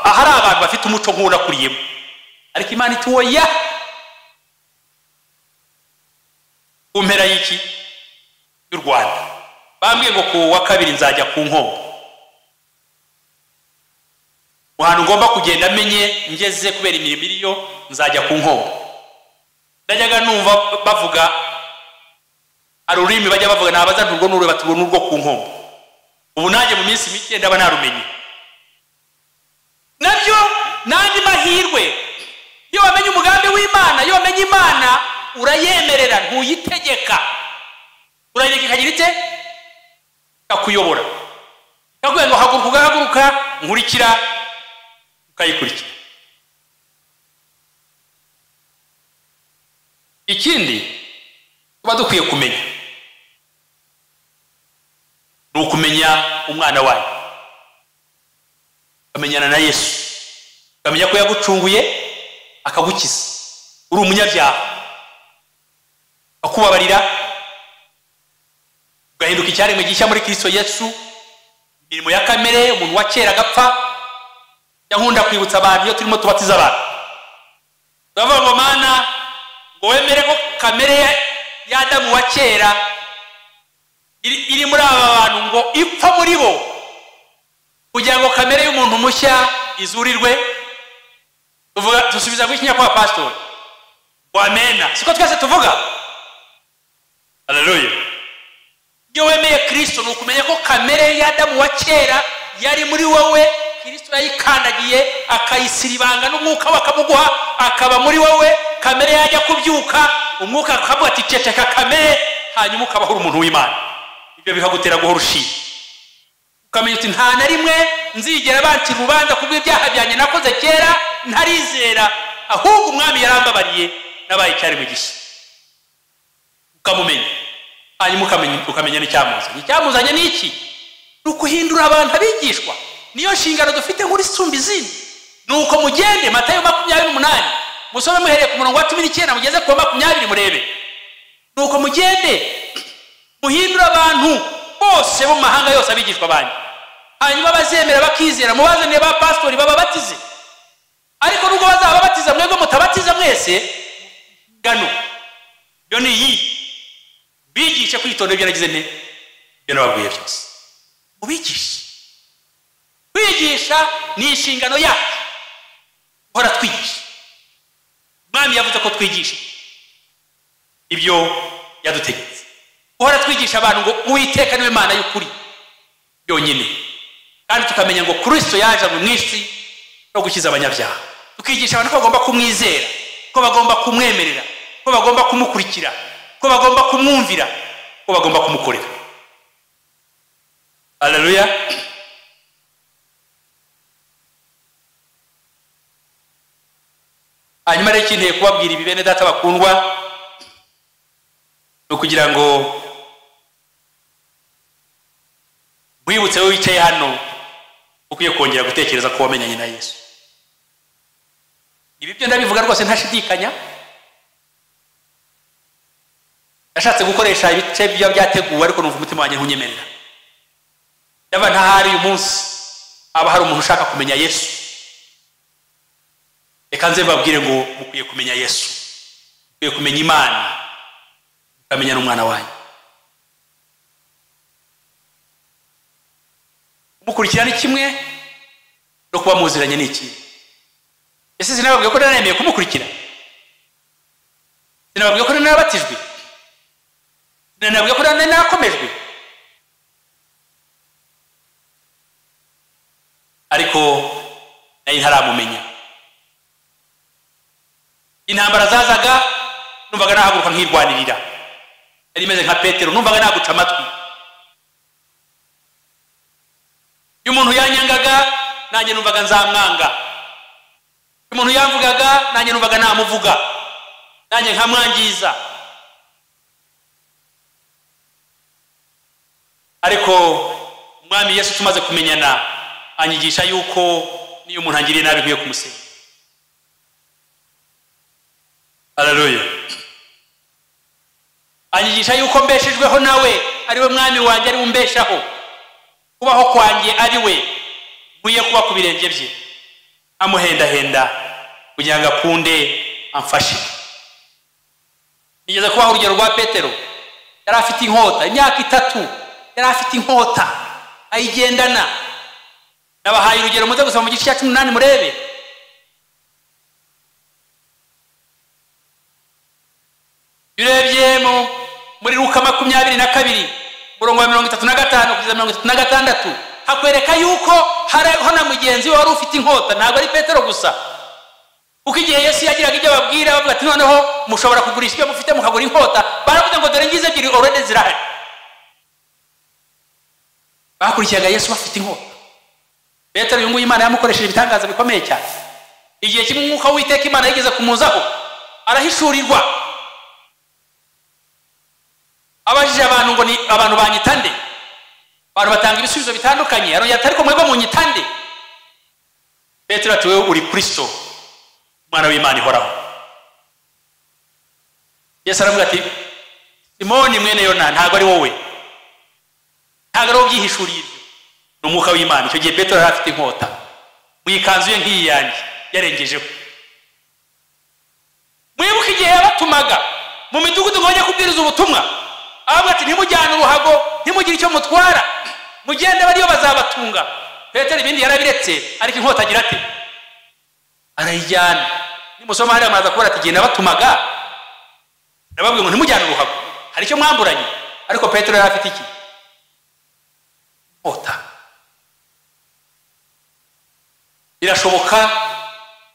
ahari abantu bafite umuco nk'uwo nakuriyemo. Ariko Imana iti oya, ku mpera y'iki y'u Rwanda. Bambwiye ngo ku wa 2 nzajya ku Nkombo, ahantu ngomba kugenda menye ngeze kubera imirimo iriyo, nzajya ku Nkombo. Najyaga numva bavuga ari ururimi bajya bavuga, nabaza nturwo n'urwe bati urwo n'urwo ku Nkombo. Ubu nanjye mu minsi mike ndaba narumenye. Nabyo n'andi mahirwe. Iyo wamenye umugambi w'Imana, iyo wamenye Imana urayemerera, ntuyitegeka. Urayireka ikagira ite? Ikakuyobora. Ikakubwira ngo haguruka, ugahaguruka, nkurikira, ukayikurikira. Ikindi tuba dukwiye kumenya ni ukumenya umwana wayo, ukamenyana na Yesu, ukamenya ko yagucunguye akagukiza, uri umunyabyaha akubabarira, ugahinduka icyaremwe gishya muri Kristo Yesu. Imirimo ya kamere, umuntu wa kera agapfa. Yankunda kwibutsa abantu iyo turimo tubatiza abantu, turavuga ngo Mana, ngo wemere ko kamere ya Adamu wa kera iri muri aba bantu ngo ipfa muri bo, kugira ngo kamere y'umuntu mushya izurirwe. Tuvuga dusubiza ngo ikinyakwa pastor ngo amena, siko twese tuvuga? Haleluya. Iyo wemeye Kristo ni ukumenya ko kamere ya Adamu wa kera yari muri wowe, Kristo yayikandagiye akayisiribanga n'umwuka we akamuguha, akaba muri wowe. Kamere yajya kubyuka, umwuka akavuga ati ceceka kamere, hanyuma ukabaho umuntu w'Imana. Ibyo bikagutera guhora ushima, ukamenya uti nta na rimwe nzigera bancira urubanza kubw'ibyaha byanjye nakoze kera ntarizera, ahubwo umwami yarambabariye, nabaye icyaremwe gishya. Ukamumenya, hanyuma ukamenya n'icyamuzanye. Icyamuzanye ni iki? Ni ukuhindura abantu abigishwa. Niyo nshingano dufite nkuru isumba izindi. Nuko mugende, Matayo 28, musome muhereye ku murongo wa 19 mugeze ku wa 20 murebe. Nuko mugende muhindura abantu bose bo mu mahanga yose abigishwa banyu, hanyuma bazemera bakizera, mubazanire ba pastori bababatize. Ariko nubwo bazababatiza mwebwe mutabatiza mwese, gano yo ni iyi, bigishe kwitonda ibyo nagize nte, ibyo nababwiye byose ubigishe. Kwigisha ni inshingano yacu, guhora twigisha. Umwami yavuze ko twigisha ibyo yadutegetse, guhora twigisha abantu ngo Uwiteka niwe Mana y'ukuri yonyine, kandi tukamenya ngo Kristo yaje mu isi no gukiza abanyabyaha. Tukigisha abantu ko bagomba kumwizera, ko bagomba kumwemerera, ko bagomba kumukurikira, ko bagomba kumwumvira, ko bagomba kumukorera. Haleluya. Hanyuma rero ikinteye kubabwira ibi bene data bakundwa, ni ukugira ngo wibutse wowe wicaye hano ukwiye kongera gutekereza ko wamenyanye na Yesu. Ibi byo ndabivuga rwose ntashidikanya. Nashatse gukoresha ibice byo byateguwe, ariko numva umutima wanjye ntunyemerera. Ndaba ntahari uyu munsi aba hari umuntu ushaka kumenya Yesu, reka nze mbabwire ngo mukwiye kumenya Yesu, mukwiye kumenya Imana, mukamenya n'umwana wanyu. Kumukurikira ni kimwe, no kuba muziranye ni ikindi. Ese sinababwiye ko naremeye kumukurikira? Sinababwiye ko narabatijwe? Sinababwiye ko narakomejwe? Ariko nari ntaramumenya. Intambara zazaga numvaga nahaguruka nkirwanirira, yari imeze nka Petero, numvaga naguca amatwi. Iyo umuntu yanyangaga nanjye numvaga nzamwanga, iyo umuntu yamvugaga nanjye numvaga namuvuga, nanjye nkamwangiza. Ariko umwami Yesu tumaze kumenyana anyigisha yuko niyo umuntu angiriye nabi nkwiye kumusenga. Haleluya. Anyigisha yuko mbeshejweho nawe, ari we mwami wanjye, ari we umbeshaho, kubaho kwanjye ari we, nkwiye kuba ku birenge bye, amuhendahenda kugira ngo akunde amfashe. Nigeze kubaho urugero rwa Petero. Yari afite inkota imyaka 3, yari afite inkota ayigendana. Nabahaye urugero muze gusoma mu gice cya 18 murebe. Urebye muri Luka 22 murongo wa 35 kugeza 36, hakwereka yuko hariho na mugenzi we wari ufite inkota. Ntabwo ari Petero gusa, kuko igihe Yesu yagiraga ibyo ababwira bavuga ati noneho mushobora kugurisha ibyo mufite mukagura inkota, baravuze ngo dore ngize ebyiri already zirahari. Bakurikiyaga Yesu bafite inkota. Petero uyu nguyu Imana yamukoresheje ibitangaza bikomeye cyane. Igihe kimwe umwuka w'Uwiteka Imana yigeze kumuzaho, arahishurirwa. Abajije abantu ngo ni abantu banyitande, abantu batanga ibisubizo bitandukanye. Arongera ati ariko mwebwe munyitande? Petero ati wewe uri Kristo, umwana w'Imana ihoraho. Yesu aravuga ati Simoni mwene Yona, ntabwo ari wowe, ntabwo ari wowe ubyihishuriye ibyo, ni umwuka w'Imana. Icyo gihe Petero yari afite inkota mu ikanzu ye nk'iyi yanjye yarengejeho. Mwibuke igihe yabatumaga mu midugudu ngo bajye kubwiriza ubutumwa, avuga ati ntimujyane uruhago, ntimugire icyo mutwara, mugende bariyo bazabatunga. Petero ibindi yarabiretse, ariko inkota agira ati arayijyana. Nimusoma hariya muraza kubona ati igihe nabatumaga nababwiye ngo ntimujyane uruhago, hari icyo mwamburanye. Ariko Petero yari afite iki? Inkota. Birashoboka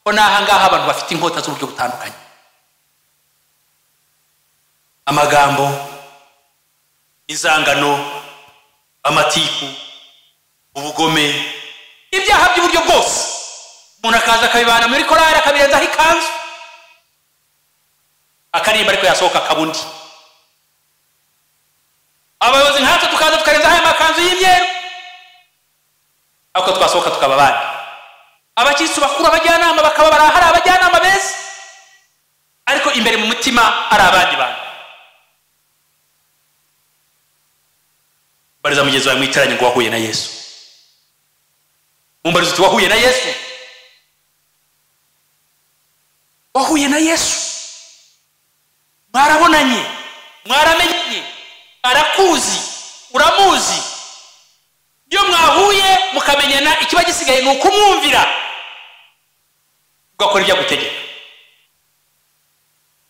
ko n'aha ngaha abantu bafite inkota z'uburyo butandukanye, amagambo, inzangano, amatiku, ubugome, ibyaha by'uburyo bwose. Umuntu akaza akabibana muri korari, akabirenzaho ikanzu, akaririmba, ariko yasohoka akaba undi. Abayobozi nkatwe tukaza tukarenzaho aya makanzu y'imyeru, ariko twasohoka tukaba abandi. Abakirisitu bakuru, abajyanama bakaba barahari, abajyanama beza, ariko imbere mu mutima ari abandi bantu. Bariza mugenzi wawe mwicaranye ngo wahuye na Yesu. Mumbariza uti wahuye na Yesu? Wahuye na Yesu? Mwarabonanye, mwaramenye, arakuzi, uramuzi. Iyo mwahuye mukamenyana, ikiba gisigaye ni ukumwumvira, ugakora ibyo agutegeka.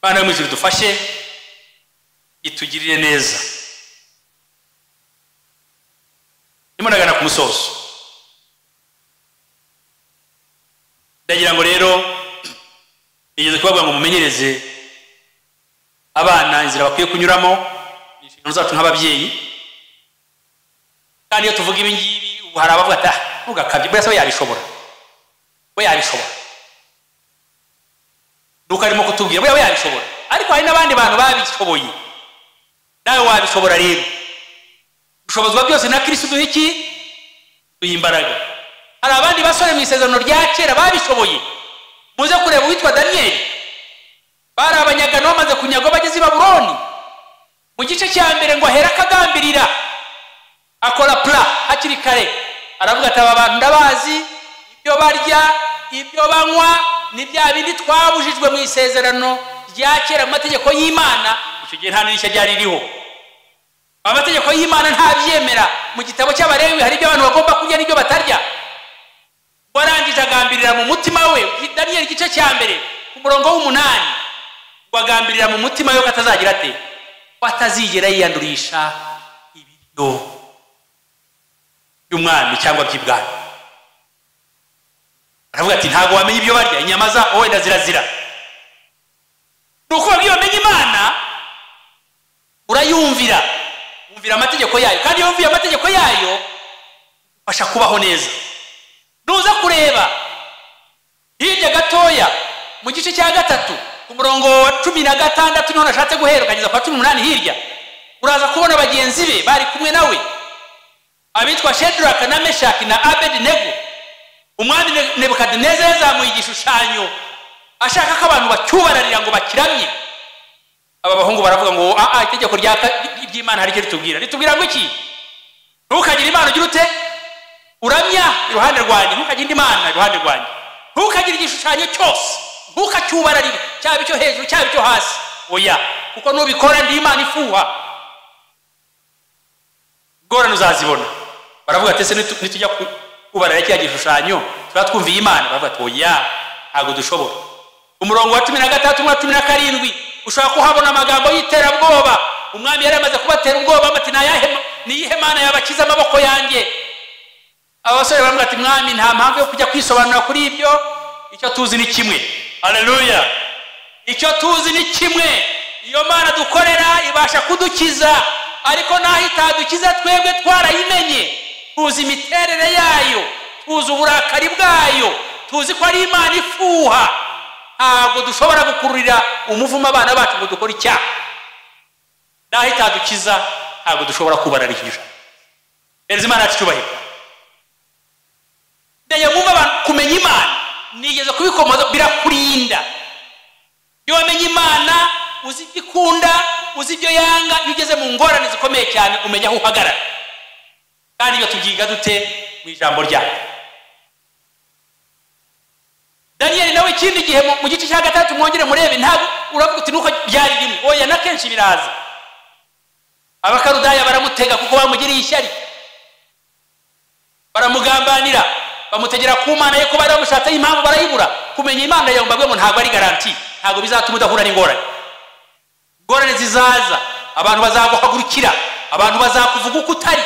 Bana yo mu ijuru dufashe, itugirire neza. Ndimo ndagana ku musozo. Ndagira ngo rero nigeze kubabwira ngo mumenyereze abana inzira bakwiye kunyuramo, ni inshingano zacu nk'ababyeyi. Kandi iyo tuvuga ibi ngibi, ubu hari abavuga ati ntugakabye, buriya se we yabishobora, we yabishobora, nuko arimo kutubwira buriya we yabishobora. Ariko hari n'abandi bantu babishoboye, nawe wabishobora. Rero ushobozwa byose na Kristo duha iki? Duha imbaraga. Hari abandi basore mu isezerano rya kera babishoboye. Muze kureba uwitwa Daniyeli, bari abanyagano bamaze kunyagwa bageze i Babuloni. Mu gice cya mbere ngo ahera akagambirira, akora pla hakiri kare, aravuga ati aba bantu ndabazi, ibyo barya, ibyo banywa ni bya bindi twabujijwe mu isezerano rya kera mu mategeko y'Imana. Icyo gihe nta n'irishya ryari ririho, amategeko y'Imana ntabyemera. Mu gitabo cy'Abalewi hari ibyo abantu bagomba kurya n'ibyo batarya. Warangije agambirira mu mutima we, Daniyeli igice cya mbere ku murongo w'8, ngo agambirira mu mutima we ko atazagira ate, ko atazigera yiyandurisha ibiryo by'umwami cyangwa by'ibwami. Aravuga ati ntabwo wamenya ibyo barya, inyama za wenda zirazira. Ni ukuvuga iyo wamenye Imana urayumvira, wumvira amategeko yayo, kandi iyo wumviye amategeko yayo ubasha kubaho neza. Nuza kureba hirya gatoya mu gice cya 3 ku murongo wa 16, niho nashatse guhera ukageza kwa 18 hirya, uraza kubona bagenzi be bari kumwe nawe, abitwa Shedraka na Meshaki na Abednego. Umwami Nebukadineza yazamuye igishushanyo ashaka ko abantu bacyubararira ngo bakiramye. Aba bahungu baravuga ngo a itegeko ry'Imana hari icyo ritubwira. Ritubwira ngo iki? Ntukagire imana ugira ute? Uramya iruhande rwanjye, ntukagire indi mana iruhande rwanjye, ntukagire igishushanyo cyose, ntukacyubararire, cyaba icyo hejuru cyaba icyo hasi. Oya, kuko nubikora ndi Imana ifuha, ingorane uzazibona. Baravuga ati ese nitujya kubarara kiriya gishushanyo tuba twumviye Imana? Baravuga ati oya, ntabwo dushobora. Umurongo wa 13 n'uwa 17 ushobora kuhabona amagambo y'iterabwoba. Umwami yari amaze kubatera ubwoba, ati niyihe mana yabakiza amaboko yanjye? Aba basore baravuga ati mwami, nta mpamvu yo kujya kwisobanura kuri ibyo, icyo tuzi ni kimwe. Haleluya! Icyo tuzi ni kimwe, iyo mana dukorera ibasha kudukiza, ariko naho itadukiza twebwe twarayimenye, tuzi imiterere yayo, tuzi uburakari bwayo, tuzi ko ari Imana ifuha. Ntabwo dushobora gukururira umuvumo abana bacu ngo dukore icyaha. Naho itadukiza ntabwo dushobora kubarara igishushanyo. Ereza Imana yacu icyubahiro. Ndagira mwumve abantu, kumenya Imana nigeze kubikomoza, birakurinda. Iyo wamenye Imana, uzi ibyo ikunda, uzi ibyo yanga, iyo ugeze mu ngorane zikomeye cyane umenya aho uhagarara. Kandi iyo tubyiga dute? Mu ijambo ryayo. Daniyeli nawe ikindi gihe mu gice cya 3 mwongere murebe, ntabwo uravuga uti nuko byari rimwe, oya, na kenshi biraza. Abakarudaya baramutega kuko bamugiriye ishyari, baramugambanira, bamutegera ku Mana ye ko bari bamushatseho impamvu barayibura. Kumenya Imana yawe mbabwe ngo ntabwo ari garanti, ntabwo bizatuma udahura n'ingorane. Ingorane zizaza, abantu bazaguhagurukira, abantu bazakuvuga uko utari,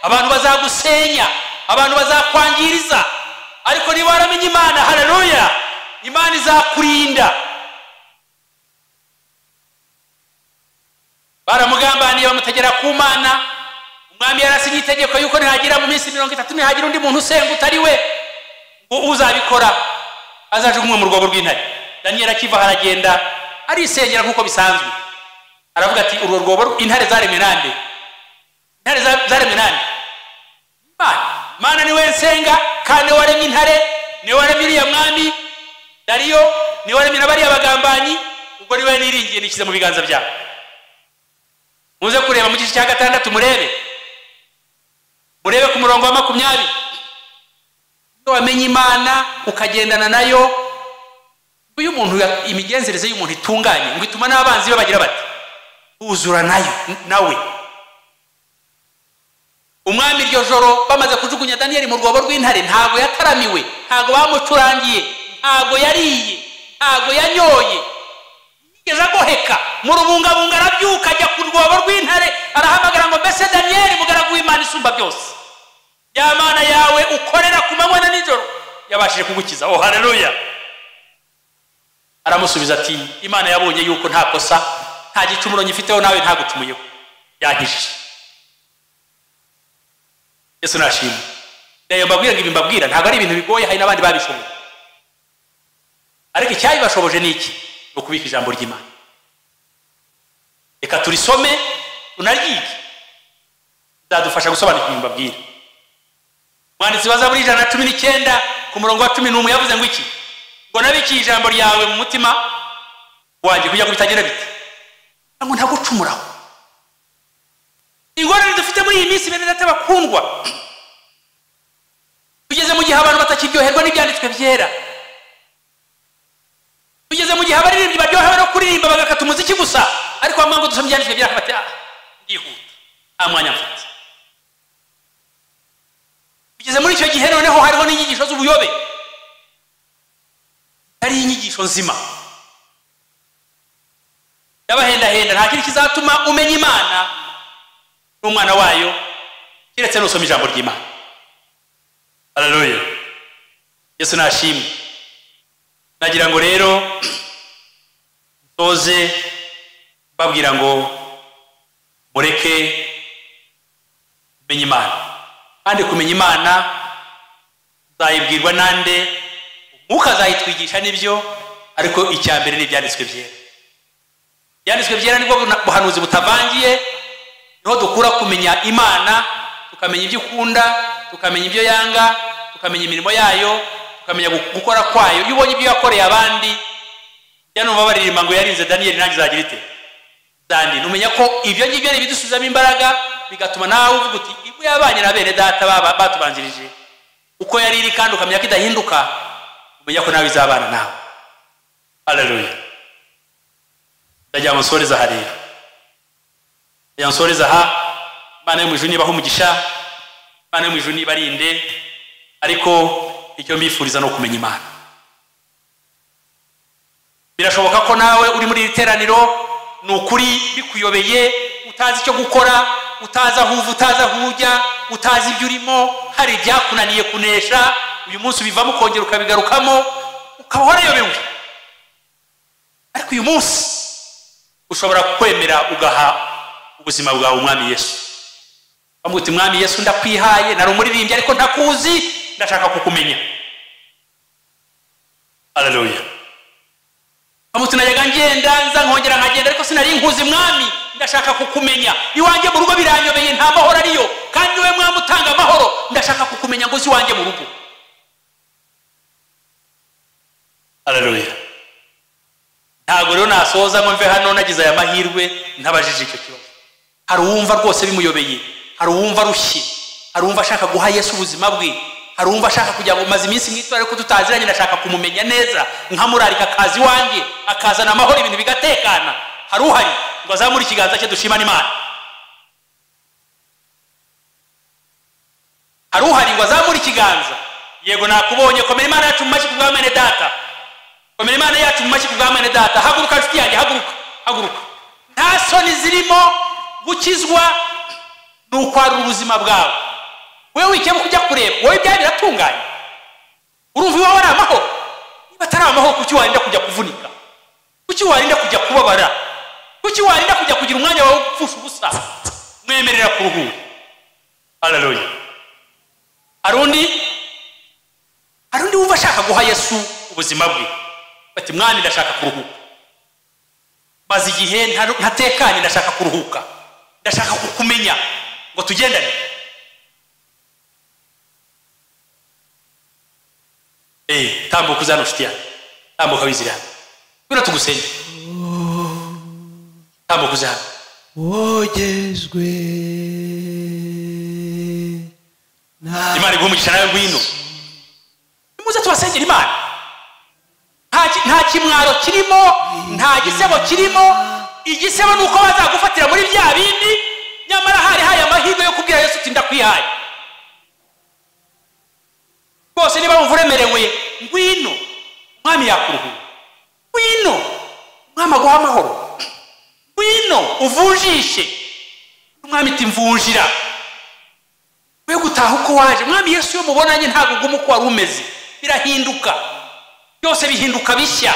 abantu bazagusenya, abantu bazakwangiriza, Ariko niba waramenye Imana, haleluya, Imana izakurinda. Baramugambaniye bamutegera ku Mana. Umwami yarasinye itegeko yuko ntihagira mu minsi 30 ntihagira undi muntu usenga utari we, ngo uzabikora azajugunywe mu rwobo rw'intare. Daniel akiva haragenda arisengera nk'uko bisanzwe, aravuga ati urwo rwobo intare zaremwe nande? Intare zaremwe nande? Imana. Imana niwe nsenga, kandi waremye intare, niwe waremye uriya mwami Dariyo, niwe waremye n'abariya bagambanyi, ubwo niwe niringiye nishyize mu biganza byawe. Muze kureba mu gice cya 6, murebe ku murongo wa 20. Iyo wamenye Imana ukagendana nayo, uyu muntu imigenzereze y'umuntu itunganye ngo ituma n'abanzi be bagira bati uzura nayo nawe. Umwami iryo joro bamaze kujugunya Daniel mu rwobo rw'intare, ntago yataramiwe, ntago bamucurangiye, ntago yariye, ntago yanyoye, yigeze agoheka mu rubungabunga. Arabyuka ajya ku rwobo rw'intare, arahamagara ngo mbese Daniel mugaragu w'Imana isumba byose, ya Mana yawe ukorera ku manywa na nijoro yabashije kugukiza. Oh haleluya. Aramusubiza ati Imana yabonye yuko nta kosa, nta gicumuro nyifiteho, nawe ntagucumuyeho, yankijije. Yesu nashimwe. Ndayo mbabwira ngo ibi mbabwira ntabwo ari ibintu bigoye, hari n'abandi babishoboye, ariko icyabibashoboje ni iki? Ni ukubika ijambo ry'Imana. Reka turisome tunaryige, bizadufasha gusobanukirwa ibi mbabwira. Umwanditsi wa Zaburi 119 ku murongo wa 11 yavuze ngo iki? Ngo nabikiye ijambo ryawe mu mutima wanjye kugira ngo bitagenda bite, ngo ntagucumuraho. Ingorane dufite muri iyi minsi, bene data bakundwa, tugeze mu gihe abantu batakiryoherwa n'ibyanditswe byera. Tugeze mu gihe abaririmbyi baryohewe no kuririmba bagakata umuziki gusa, ariko bamwe ngo dusome ibyanditswe byera bati ndihuta, nta mwanya mfite. Tugeze muri icyo gihe noneho hariho n'inyigisho z'ubuyobe, ari inyigisho nzima yabahendahenda. Nta kintu kizatuma umenya Imana n'umwana wayo keretse nusoma ijambo ry'Imana. Haleluya. Yesu nashimwe. Nagira ngo rero nsoze babwira ngo mureke kumenya Imana. Kandi kumenya Imana uzayibwirwa nande? Umwuka azayitwigisha nibyo, ariko icya mbere ni ibyanditswe byera. Ibyanditswe byera nibwo buhanuzi butavangiye, niho dukura kumenya Imana, tukamenya ibyo ikunda, tukamenya ibyo yanga, tukamenya imirimo yayo, tukamenya gukora kwayo. Iyo ubonye ibyo yakoreye abandi, yanumva baririmba ngo yarinze Daniel nanjye izagira ite? Dandi. Numenya ko ibyo ngibyo ari ibidusubizamo imbaraga, bigatuma nawe uvuga uti ibyo yabanye na bene data batubanjirije uko yari iri, kandi ukamenya ko idahinduka, umenya ko nawe izabana nawe. Haleluya. Ndagira ngo nsoreze aha rero. Ndagira ngo nsoreze aha. Imana yo mu ijuru nibahe umugisha, Imana yo mu ijuru nibarinde, ariko icyo mbifuriza ni ukumenya Imana. Birashoboka ko nawe uri muri iri teraniro ni ukuri bikuyobeye, utazi icyo gukora, utazi aho uva, utazi aho ujya, utazi ibyo urimo, hari ibyakunaniye kunesha, uyu munsi ubivamo ukongera ukabigarukamo, ukaba warayobewe. Ariko uyu munsi ushobora kwemera ugaha ubuzima bwawe Umwami Yesu. Bamwe uti Mwami Yesu ndakwihaye, nari umuririmbyi ariko ntakuzi, ndashaka kukumenya. Haleluya. Bamwe uti najyaga ngenda nza nkongera nkagenda ariko sinari nkuzi Mwami, ndashaka kukumenya. Iwanjye mu rugo biranyobeye, nta mahoro ariyo, kandi we Mwami utanga amahoro, ndashaka kukumenya ngo uzi iwanjye mu rugo. Haleluya. Ntabwo rero nasoza ngo mve hano nagize aya mahirwe ntabajije icyo kibazo. Hari uwumva rwose bimuyobeye, hari uwumva arushye, hari uwumva ashaka guha Yesu ubuzima bwe, hari uwumva ashaka kugira ngo maze iminsi mwitwa ariko tutaziranye, ndashaka kumumenya neza, nkamurarika akazi wanjye, akazana amahoro, ibintu bigatekana. Hari uhari ngo azamure ikiganza cye dushimane Imana. Hari uhari ngo azamure ikiganza. Yego nakubonye, komera Imana yacu mu mashyi kubwa mwene data. Komera Imana yacu mu mashyi kubwa mwene data. Haguruka nshuti yanjye, haguruka, haguruka. Nta soni zirimo gukizwa, ni ukwarura ubuzima bwawe. Wewe wikeba kujya kureba, wowe ibyawe biratunganye. Urumva iwawe ari amahoro? Niba atari amahoro, kuki warinda kujya kuvunika? Kuki warinda kujya kubabara? Kuki warinda kujya kugira umwanya wawe gupfusha ubusa? Mwemerera kuruhura. Haleluya. Arundi wumva ashaka guha Yesu ubuzima bwe, bati mwami ndashaka kuruhuka, maze igihe ntatekanye, ndashaka kuruhuka, ndashaka kukumenya ngo tugendane. Tambuka uzana nshuti yanjye, tambuka wizire hano, ngwino tugusenge, tambuka uze hano. Wogejwe Imana iguhe umugisha nawe, ngwino nimuze tubasengere Imana. Nta kimwaro kirimo, nta gisebo kirimo. Igisebo ni uko bazagufatira muri bya bindi, nyamara hari haye amahirwe yo kubwira Yesu uti ndakwihaye. Rwose niba wumva uremerewe, ngwino umwami yakuruhura, ngwino umwami aguha amahoro, ngwino uvunjishe. Umwami ati mvunjira, we gutaha uko waje. Umwami Yesu iyo mubonanye ntabwo uguma uko wari umeze, birahinduka byose, bihinduka bishya.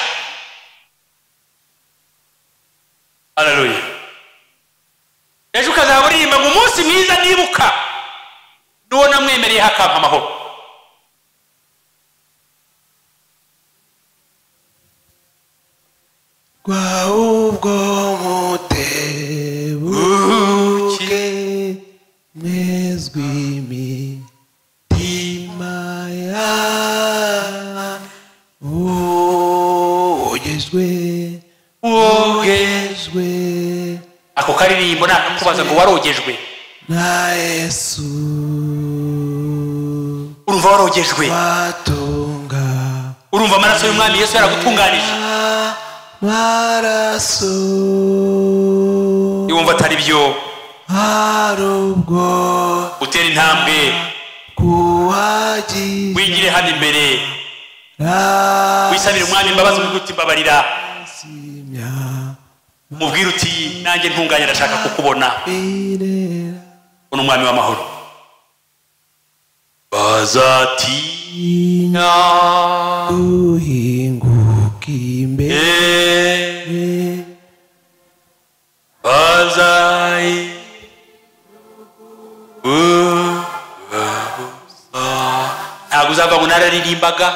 Haleluya. Ejo ukazaba uririmba ngo umunsi mwiza nibuka n'uwo namwemereye akampa amahoro. Ubwo mutebuke mwezwi imitima wogejwe, wogejwe. Ako karirimbo nakakubaza ngo warogejwe na Yesu. Urumva warogejwe, urumva amaraso y'umwami Yesu yaragutunganije. Maraso yumva atari byo, harubwo utera intambwe wigire hano imbere, wisabire umwami imbabazi, umubwire uti mbabarira, umubwire uti nanjye ntunganye ndashaka kukubona. Uno umwami w'amahoro. Bazatinya guhinguka imbere, bazayi ntabwo uzava ngo nararirimbaga,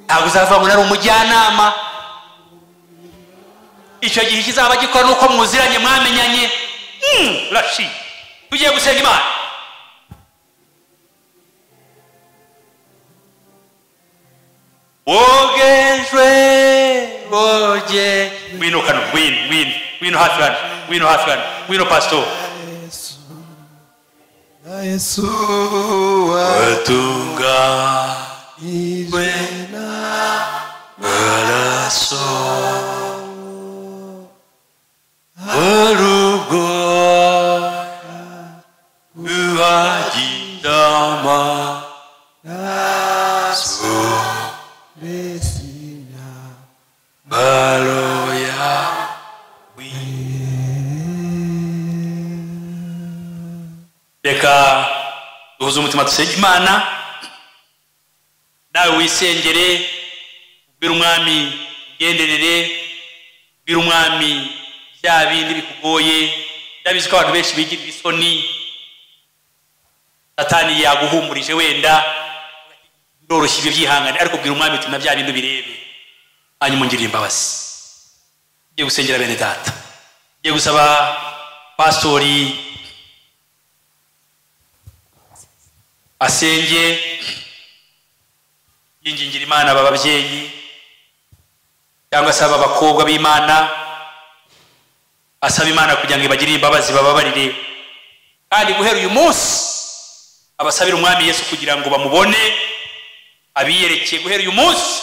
ntabwo uzava ngo nari umujyanama. Icyo gihe kizaba gikora nuko mwuziranye, mwamenyanye. Rashi tugiye gusenga Imana. Wogejwe, woge, ngwino kano, ngwino, ngwino, ngwino hafi hano, ngwino hafi hano, ngwino pastor. Yesu watunganijwe n'amaraso, urugo ruhagira amaraso, baloya. Reka duhuze umutima dusenge Imana. Nawe wisengere, ubwire umwami ugenderere, ubwire umwami bya bindi bikugoye. Ndabizi ko abantu benshi bigirira isoni, Satani yaguhumurije wenda biroroshye ibyo byihangane, ariko bwira umwami uti na bya bindi birebe, hanyuma ungirire imbabazi. Ngiye gusengera bene data, ngiye gusaba pastori asenge yingingira Imana aba babyeyi cyangwa se aba bakobwa b'Imana, asaba Imana kugira ngo ibagirire imbabazi, bababarire, kandi guhera uyu munsi abasabira umwami Yesu kugira ngo bamubone, abiyerekeye. Guhera uyu munsi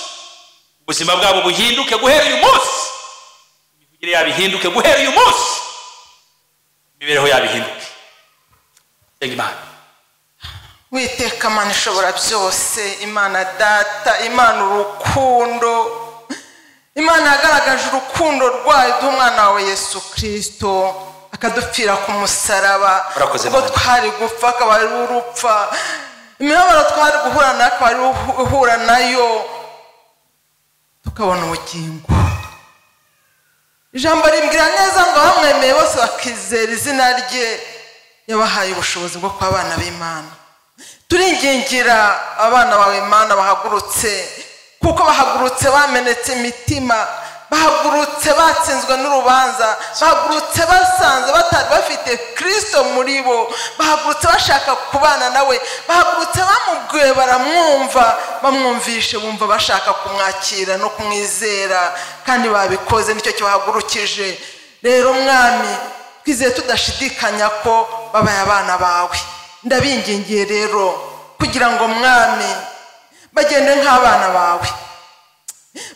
ubuzima bwabo buhinduke, guhera uyu munsi imivugire yabo ihinduke, guhera uyu munsi imibereho yabo ihinduke. Senga Imana. Witeka Mana ishobora byose, Imana data, Imana urukundo, Imana yagaragaje urukundo rwayo rw'umwana wawe Yesu Kristo, akadupfira ku musaraba. Ubwo twari gupfa akaba ari urupfa. Imibabaro twari guhura nayo akaba ari uhura nayo, tukabona ubugingo. Ijambo rimbwira neza ngo abamwemeye bose bakizera izina rye, yabahaye ubushobozi bwo kuba abana b'Imana. Turingingira abana bawe Mana bahagurutse, kuko bahagurutse bamenetse imitima, bahagurutse batsinzwe n'urubanza, bahagurutse basanze batari bafite Kristo muri bo, bahagurutse bashaka kubana nawe, bahagurutse bamubwiye baramwumva, bamwumvishe bumva bashaka kumwakira no kumwizera, kandi babikoze, nicyo kibahagurukije. Rero Mwami, twizeye tudashidikanya ko babaye abana bawe. Ndabingingiye rero kugira ngo Mwami bagende nk'abana bawe,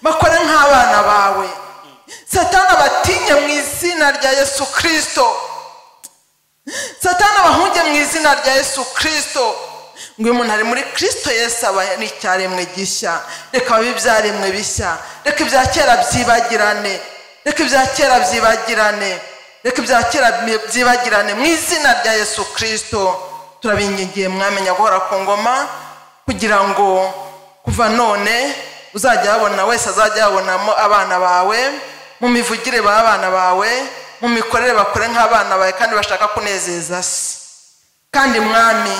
bakore nk'abana bawe. Satani abatinye mu izina rya Yesu Kristo, Satani abahunge mu izina rya Yesu Kristo. Ngo uyu muntu ari muri Kristo Yesu aba n'icyaremwe gishya. Reka babe ibyaremwe bishya, reka ibya kera byibagirane, reka ibya kera byibagirane, reka ibya kera byibagirane mu izina rya Yesu Kristo. Turabingingiye Mwami guhora ku ngoma, kugira ngo kuva none uzajya abona wese azajya abonamo abana bawe, mu mivugire b'abana bawe, mu mikorere bakore nk'abana bawe, kandi bashaka kunezeza se. Kandi Mwami,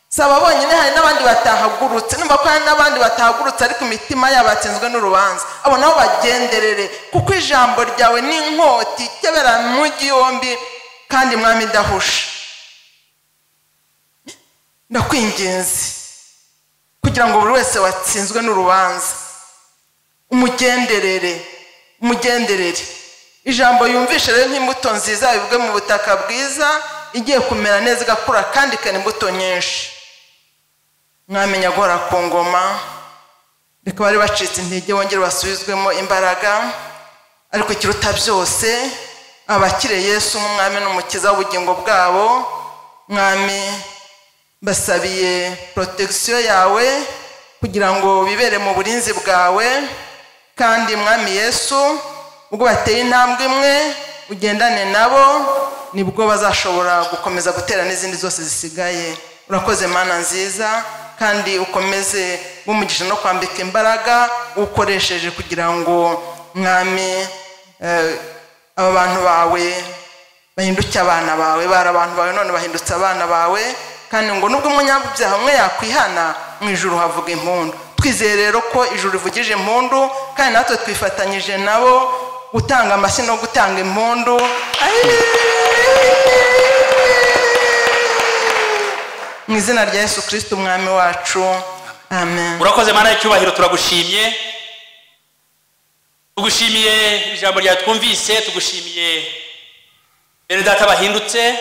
saba bonyine, hari n'abandi batahagurutse, numva ko hari n'abandi batahagurutse ariko imitima yabo yatsinzwe n'urubanza, abo nabo bagenderere, kuko ijambo ryawe ni inkota ikebera mu yombi. Kandi Mwami ndahusha, ndakwinginze kugira ngo buri wese watsinzwe n'urubanza umugenderere, umugenderere. Ijambo yumvishe rero nk'imbuto nziza bibwe mu butaka bwiza, igiye kumera neza igakura kandi ikana imbuto nyinshi. Mwamenya guhora ku ngoma, reka bari bacitse intege bongere basubizwemo imbaraga. Ariko ikiruta byose, abakire Yesu nk'umwami n'umukiza w'ubugingo bwabo. Mwami, basabiye protection yawe kugira ngo bibere mu burinzi bwawe. Kandi Mwami Yesu, ubwo bateye intambwe imwe ugendane nabo, nibwo bazashobora gukomeza gutera n'izindi zose zisigaye. Urakoze Mana nziza, kandi ukomeze bumugisha no kwambika imbaraga ukoresheje kugira ngo Mwami aba bantu bawe bahinduke abana bawe. Bari abantu bawe none bahindutse abana bawe. Kandi ngo nubwo umunyabyaha umwe yakwihana, mu ijuru havuga impundu. Twizeye rero ko ijuru rivugije impundu, kandi natwe twifatanyije nabo gutanga amashyi no gutanga impundu. Mu izina rya Yesu Kristo Umwami wacu, amen. Urakoze Mana y'icyubahiro, turagushimye. Tugushimiye ijambo ryawe twumvise, tugushimiye bene data bahindutse.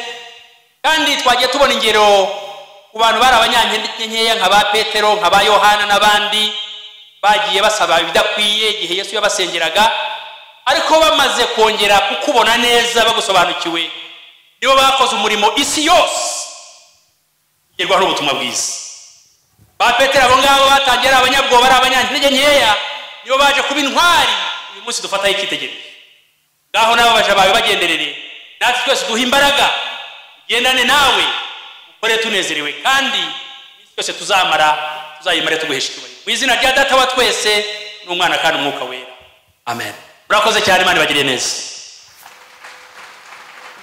Kandi twagiye tubona ingero ku bantu bari abanyantege nkeya nka ba Petero, nka ba Yohana n'abandi bagiye basaba ibidakwiye igihe Yesu yabasengeraga, ariko bamaze kongera kukubona neza bagusobanukiwe, nibo bakoze umurimo isi yose igerwaho n'ubutumwa bwiza. Ba Petero abo ngabo batangiye ari abanyabwoba, ari abanyantege nkeya, nibo baje kuba intwari uyu munsi dufataho icyitegererezo. Ngaho n'ababaja bawe bagenderere, natwe twese duhe imbaraga, tugendane nawe, ukore tunezerewe, kandi iminsi yose tuzamara tuzayimare tuguhesha icyubahiro. Mu izina rya Data wa twese n'Umwana kandi Umwuka Wera, amen. Murakoze cyane, Imana ibagirire neza.